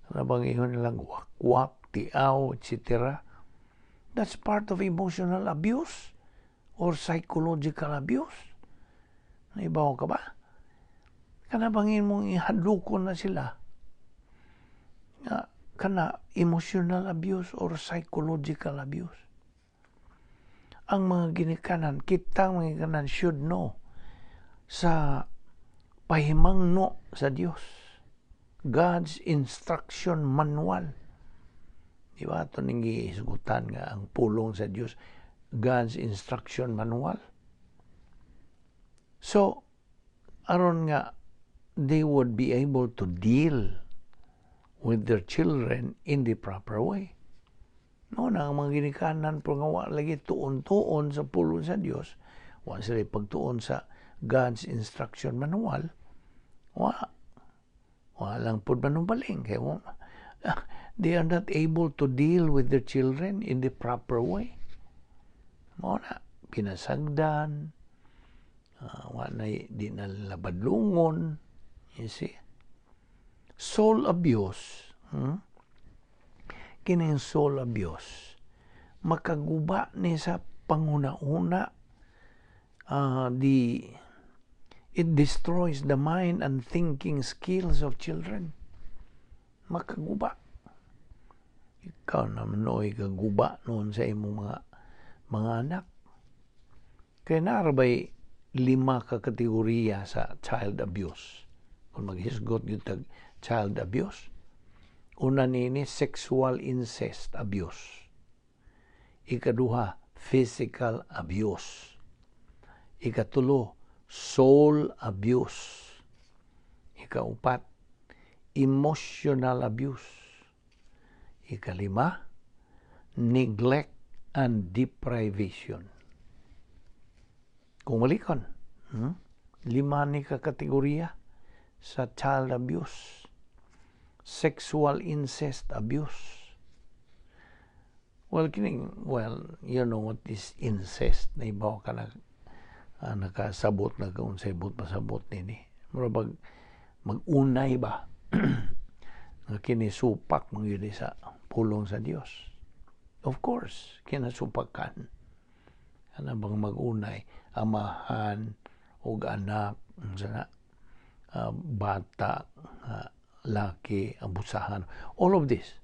Kana bang ingon nilang wakwak, tiaw, etc. That's part of emotional abuse or psychological abuse. Naibaw ka ba? Kana bang imong ihadlokon na sila nga kana emotional abuse or psychological abuse. Ang mga ginikanan, kitang mga ginikanan should know sa pahimangno sa Dios. God's instruction manual. Di ba? Ito ning gihisgutan nga ang pulong sa Dios, God's instruction manual. So, aron nga they would be able to deal with their children in the proper way. No, na ang mga ginikanan po nga wa lagi tuon-tuon sa pulong sa Dios, wa sila pagtuon sa God's instruction manual, wa wa lang pud manubaling kay they are not able to deal with their children in the proper way. Mao na pinasagdan, wa na di na labadlungon, you see. Soul abuse, Kining soul abuse, makaguba ni sa panghuna-huna, the it destroys the mind and thinking skills of children. Makaguba. Ikaw naman nooy kaguba noon sa imong mga anak. Kaya naa bay lima ka kategorya sa child abuse. Kung maghisgot gyud tag child abuse, una nini, sexual incest abuse. Ikaduha, physical abuse. Ikatulo, soul abuse. Ikaupat, emotional abuse. Ikalima, neglect and deprivation. Kung malikon, Lima ni ka kategorya sa child abuse. Sexual incest abuse. Well, kining, well, you know what is incest. Naibaw ka na, nakasabot na kung unsay buot pasabot nini. Mura mag-unay ba nga kini supak man gyud sa pulong sa Dios. Of course, kinasupakan. Ano bang mag-unay, amahan ug anak, unsa na, bata, laki, abusahan. All of this.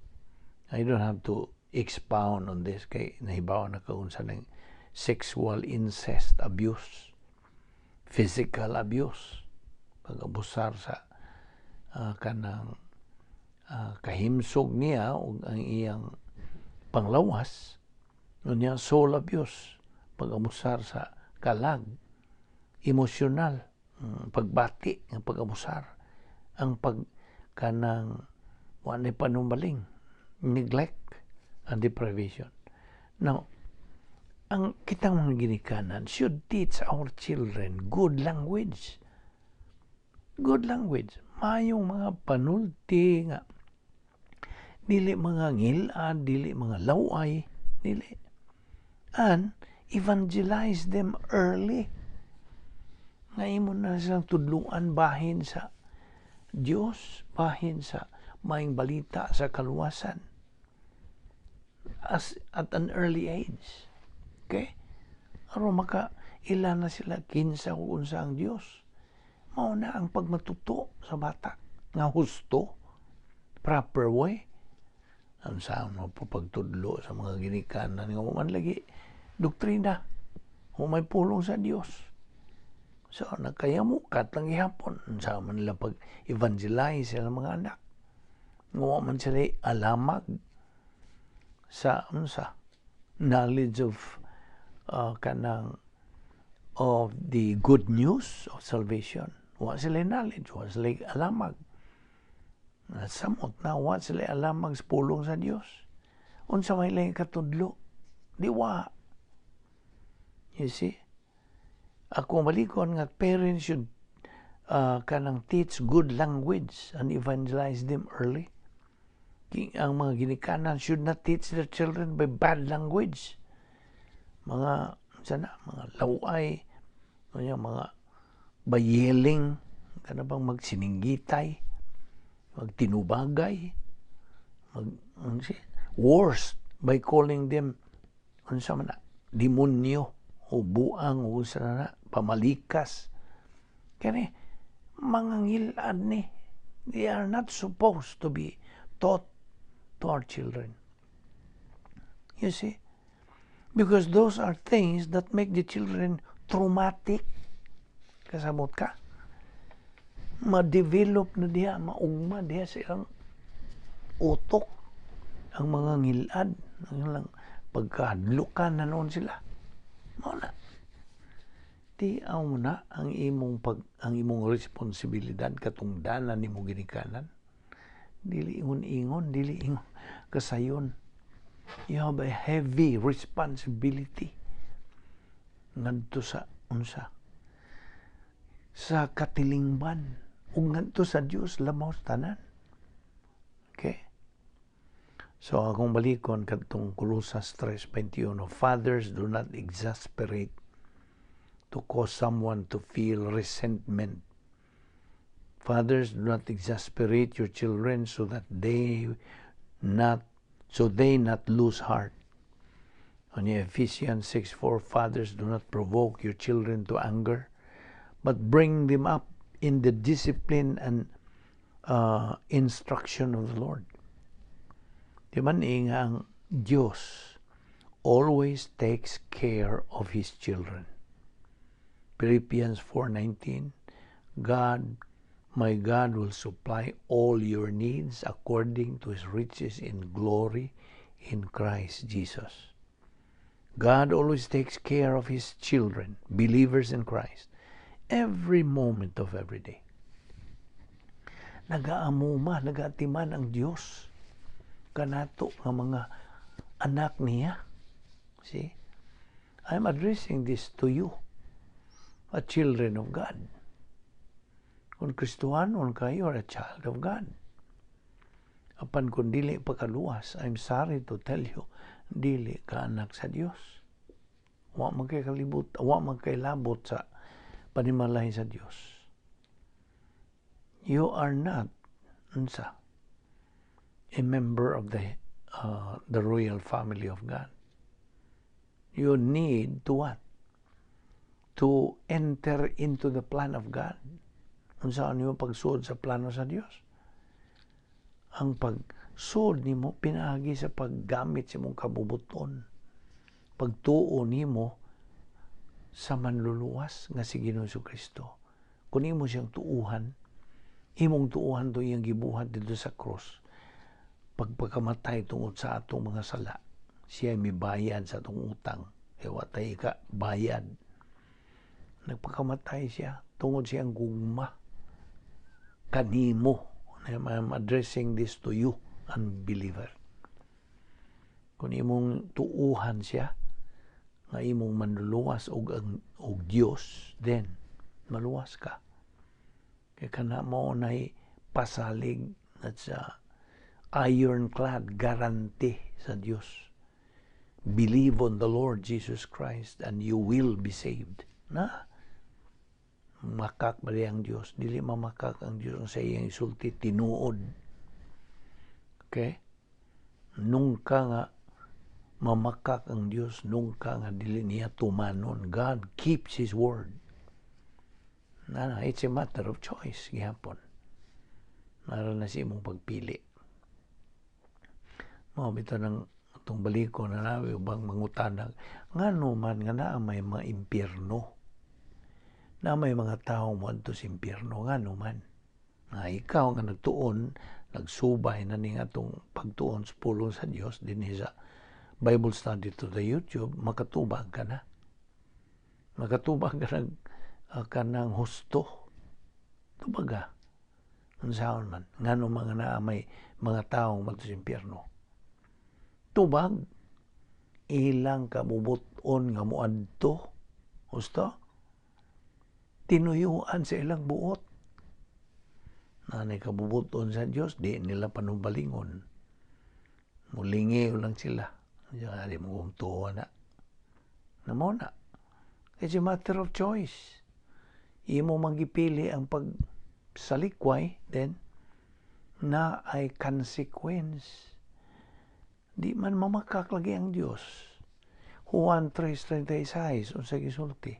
I don't have to expound on this kay nahibaw na ka unsa ng sexual incest abuse, physical abuse, pag-abusar sa kanang kahimsog niya ug ang iyang panglawas. Unya soul abuse, pag-abusar sa kalag, emosyonal, pagbati nga pag-abusar, ang pag kanang wa nay panumbaling, neglect and deprivation. Now, ang kitang mga ginikanan should teach our children good language. Good language. Mayong mga panulti nga dili mga ngilad, dili mga laway, dili. And evangelize them early. Nga imo na silang tudluan bahin sa Dios, bahin sa maayong balita sa kaluwasan as at an early age. Okay? Aron maka ila na sila kinsa ug unsa ang Dios. Mao na ang pagmatuto sa bata nga husto, proper way. Ang sa mo po pagtudlo sa mga ginikanan nga man lagi doktrina o may pulong sa Dios. So, nagkayamukat lang gihapon. Sa man nila pag-evangelize sa mga anak. Nga man sila alamag sa unsa knowledge of kanang of the good news of salvation. Wa sila knowledge, wa sila alamag. Samot na wa sila alamag sa pulong sa Dios. Unsa may ilang katudlo? Di wa. You see? Ako malikon nga parents should kanang teach good language and evangelize them early. Ang mga ginikanan should not teach their children by bad language. Mga sana mga laway, mga by yelling, kana bang magsininggitay, magtinubagay, mag ano siya, worst, by calling them unsa man na, demonyo o buang o unsa na, pamalikas. Kani Mga ngilad ni. They are not supposed to be taught to our children. You see? Because those are things that make the children traumatic. Kasabot ka? Ma-develop na diha, maugma diha sa ilang utok ang mga ngilad. Ang ilang pagkahadlukan na noon sila. Mao na. Ti-aw mo na ang imong responsibilidad, katungdanan nimo ginikanan. Dili ingon-ingon, dili ingon kasayon. You have a heavy responsibility ngadto sa unsa, sa katilingban ug ngadto sa Dios labaw sa tanan. Okay? So akong balikon kadtong Colosas 3:21, "Fathers, do not exasperate to cause someone to feel resentment. Fathers, do not exasperate your children so they not lose heart." On Ephesians 6:4, "Fathers, do not provoke your children to anger, but bring them up in the discipline and instruction of the Lord." Di man nga ang Diyos always takes care of His children. Philippians 4:19, "God, my God will supply all your needs according to His riches in glory in Christ Jesus." God always takes care of His children, believers in Christ, every moment of every day. Nagaamuma, nagaatiman ang Dios kanato nga mga anak niya. See? I'm addressing this to you, a children of God. Kung Kristohanon ka, you are a child of God. Apan kung dili pa kaluwas, I'm sorry to tell you, dili ka anak sa Dios. Wa man kay kalibot, wa man kay labot sa panimalay sa Dios. You are not unsa, a member of the royal family of God. You need to what? To enter into the plan of God. Unsa nimo pagsuod sa plano sa Dios? Ang pagsuod nimo pinaagi sa paggamit sa imong kabubuton. Pagtuo nimo sa manluluwas nga si Ginoong Kristo. Kung imo siyang tuuhan, imong tuuhan to iyang gibuhat dito sa cross. Pagpakamatay tungod sa atong mga sala, siya mibayad sa atong utang. Kaya wa tay ka bayad. Nagpakamatay siya tungod siyang gugma kanimo. I'm addressing this to you, unbeliever. Kung imong tuuhan siya nga imong manluluwas og Dios, then maluwas ka. Kay kana mao nay pasalig, that's a ironclad guarantee sa Dios. Believe on the Lord Jesus Christ and you will be saved. Na makak ba ang Dios? Dili mamakak ang Dios, ang sa iyang isulti tinuod. Okay? Nungka nga mamakak ang Dios, nungka nga dili niya tumanon. God keeps His word. Na, it's a matter of choice gihapon. Nara na si imong pagpili. Mao bitaw ng itong baliko na nabi ubang mangutana ngano man nga naa may mga impyerno, na may mga tao moadto sa impyerno, ngano man nga ikaw nga nagtuon, nagsubay na ning atong pagtuon sa pulong sa Dios dinhi sa Bible study to the YouTube, makatubag ka na, makatubag ka nag kanang husto, tubaga unsaon man ngano mga naa may mga taong moadto sa impyerno. Tubag, ilang kabubuton nga moadto husto, tinuyuan sa ilang buot. Nanay kabubuton sa Dios, di nila panubalingon. Mulingi lang sila. Di mo kumtuwa na. Namo na. It's a matter of choice. Imo magipili ang pagsalikway, then na ay consequence. Di man mamakak lagi ang Dios. Juan 3:36, unsa gisulti?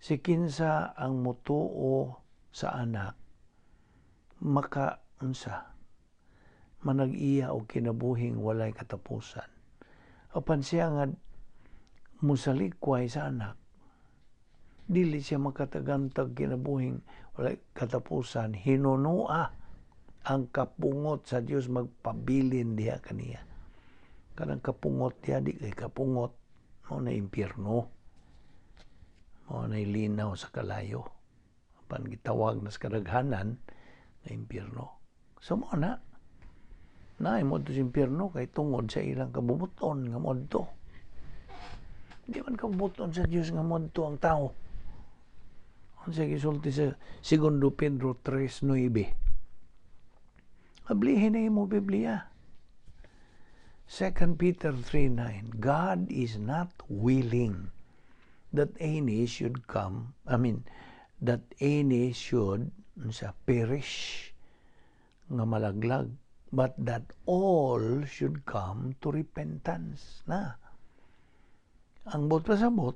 Si kinsa ang mutuo sa Anak maka unsa manag-iya og kinabuhing walay katapusan. Apan siya nga musalikway sa Anak, dili siya makatagantag kinabuhing walay katapusan. Hinunua ang kapungot sa Dios magpabilin diha kaniya. Kanang kapungot diha, di kay kapungot, mao na impyerno, mao na linaw sa kalayo, apan gitawag na sa kadaghanan nga impyerno. So mao na naay mo sa impyerno kay tungod sa ilang kabubuton nga moadto. Di man kabubuton sa Dios nga moadto ang tao. Unsa gisulti sa Segundo Pedro 3:9? Ablihin na imo Biblia. 2 Peter 3:9. God is not willing that any should come, I mean, that any should unsa, perish, nga malaglag, but that all should come to repentance. Na. Ang buot pasabot,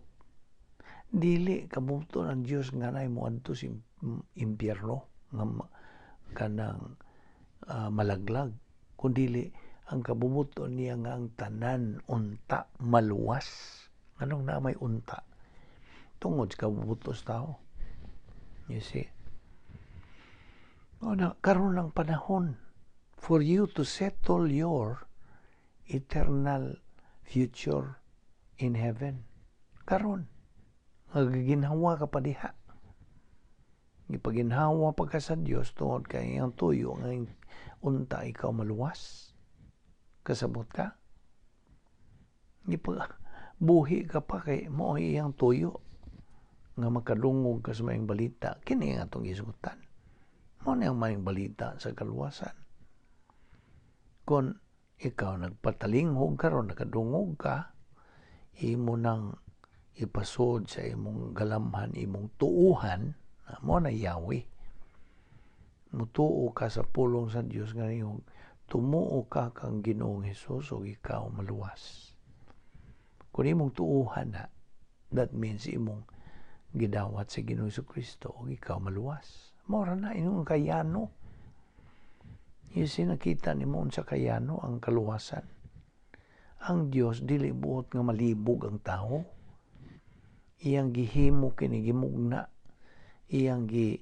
dili kabubuton ang Dios nga nay moadto sa impyerno nga kanang malaglag, kundili ang kabubuton niya nga ang tanan unta maluwas. Anong na may unta? Tungod sa kabubuton sa tao. You see? O na, karon lang panahon for you to settle your eternal future in heaven. Karon, nagaginhawa ka pa diha. Gipaginhawa pa ka sa Dios tungod kay iyang tuyo nga unta ikaw maluwas. Kasabot ka? Gipag buhi ka pa kay mao iyang tuyo nga makadungog ka sa maayong balita. Kini ang atong gisugutan. Mao ni ang maayong balita sa kaluwasan. Kung ikaw nagpatalinghog karon, nakadungog ka, imo nang ipasod sa imong galamhan, imong tuuhan, mo na Yahweh. Mutuo ka sa pulong sa Dios nga yung tumuo ka kang Ginoong Hesus ug ikaw maluwas. Kung imong tuuhan na, that means imong gidawat sa Ginoong Kristo ug ikaw maluwas. Mao ra na inyong kayano. You see, nakita nimo unsa kayano ang kaluwasan. Ang Dios dili buot nga malibog ang tao. Iyang gihimo kini, gimugna. Iyang gi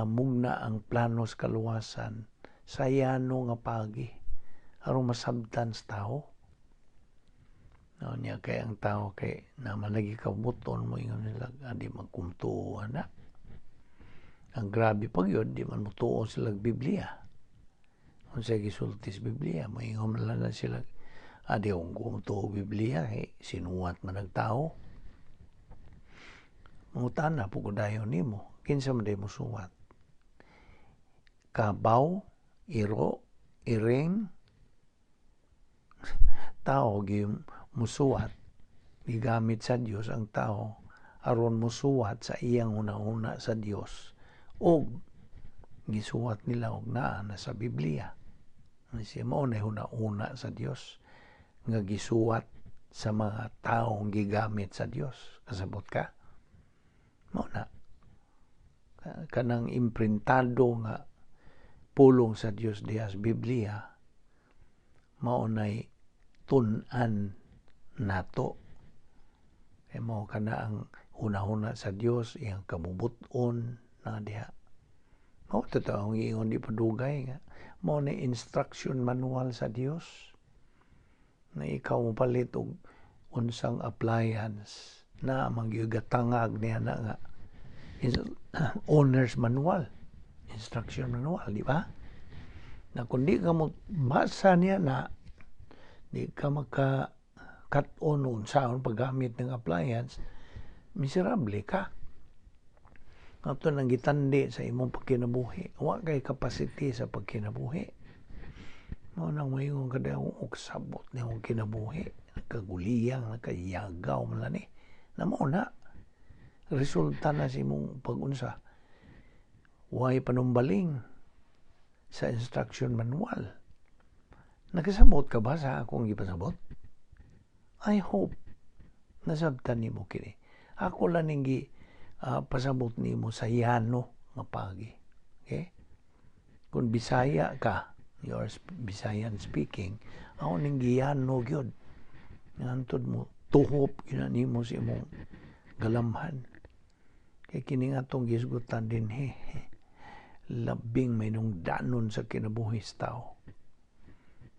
mugna ang plano sa kaluwasan sa yano nga pagi aron masabtan sa tao. No, niya kay ang tao kay naman lagi kabuton mo ingon nila adi magkumtuo na. Ang grabe pag yun, di man mutuo sila Biblia. Unsa gisulti sa Biblia, moingon man lang sila adi kung kumtuo Biblia eh, sinuwat man ang tao. Mangutana po ko dayon nimo, kinsa man day mo suwat? Kabaw, iro, iring, tao gi musuwat, gigamit sa Dios ang tao aron musuwat sa iyang hunahuna sa Dios og gisuwat nila og naa na sa Biblia. Siya mao na huna-huna sa Dios nga gisuwat sa mga taong gigamit sa Dios. Kasabot ka? Mao na. Kanang imprintado nga pulong sa Dios diha sa Biblia mao nay tun-an nato. Kay mao kana ang hunahuna sa Dios, iyang kabubut-on na diha. Mao totoo ang giingon di padugay nga mao na instruction manual sa Dios na ikaw mopalit og unsang appliance na magyugatangag niya na nga owner's manual, instruction manual, di ba? Na kung di ka mo basa niya na, di ka maka cut-on unsaon paggamit ng appliance, miserable ka. Ato nang gitandi sa imong pagkinabuhi. Wa kay capacity sa pagkinabuhi. Mao nang moingon ka daw og sabot ni akong kinabuhi. Nagkaguliyang, nagkayagaw man lang ni. Na mao na. Resulta na sa imong pag-unsa. Way panumbaling sa instruction manual. Nakasabot ka ba sa akong gipasabot? I hope nasabtan nimo kini. Ako lang ning pasabot nimo sa yano Nga pagi. Okay? Kung Bisaya ka, you are Bisayan speaking, ako ning giyano gyud. Ngantod mo, tuhop gyud nimo sa imong galamhan. Kay kini nga atong gisgutan dinhi, labing may danon sa kinabuhi sa tao.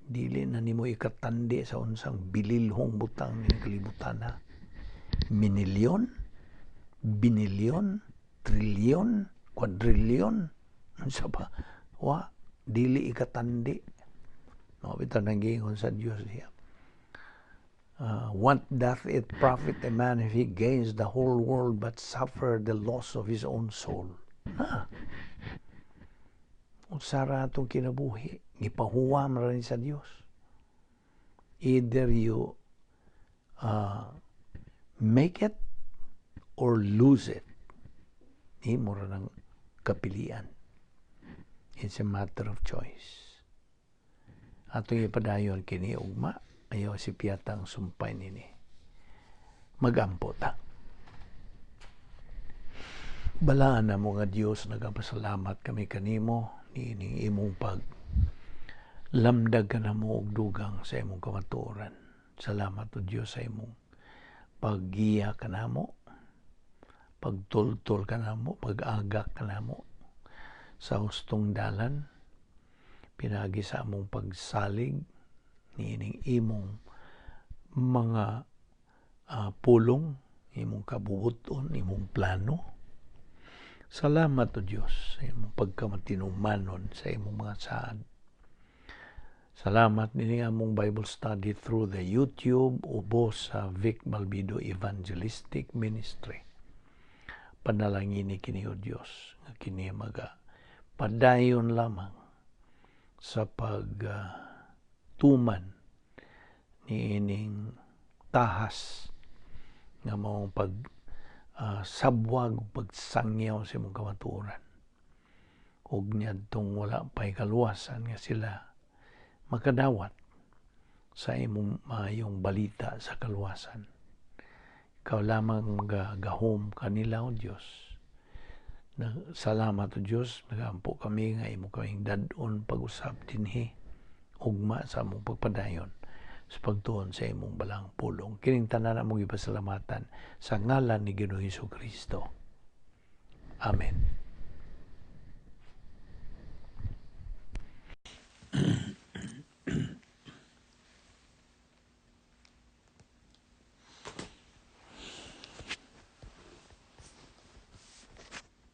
Dili na nimo ikatandi sa unsang bililhong butang ning kalibutan, ha. Minilyon, binilyon, trilyon, kwadrilyon, unsa pa? Wa, dili ikatandi. No, bitaw nang giingon sa Dios diya. "What doth it profit a man if he gains the whole world but suffer the loss of his own soul?" Ha? Unsa ra atong kinabuhi? Gipahuwam ra ni sa Dios. Either you make it or lose it. Imo ra ng kapilian. It's a matter of choice. Atong ipadayon kini ugma, ayaw si piyatang sumpay nini. Magampo ta. Balaan na mo nga Dios, nagapasalamat kami kanimo niining imong pag lamdag kanamo og dugang sa imong kamatuoran. Salamat, o Dios, sa imong paggiya kanamo, pagtultol kanamo, pag-agak kanamo sa hustong dalan pinagi sa among pagsalig niining imong mga pulong, imong kabubuton, imong plano. Salamat, o Dios, sa imong pagkamatinumanon sa imong mga saad. Salamat nini among Bible study through the YouTube ubos sa Vic Balbido Evangelistic Ministry. Panalangini kini, o Dios, nga kini maga padayon lamang sa pag tuman niining tahas nga maong pag sabwag ug pagsangyaw sa imong kamatuoran ug niadtong wala pay kaluwasan nga sila makadawat sa imong maayong balita sa kaluwasan. Ikaw lamang magagahom kanila, O Dios. Salamat, O Dios, nagaampo kami nga imo kaming dad-on pag-usab dinhi ugma sa among pagpadayon sa pagtuon sa imong balang pulong. Kining tanan among gipasalamatan sa ngalan ni Ginoong Hesus Kristo. Amen.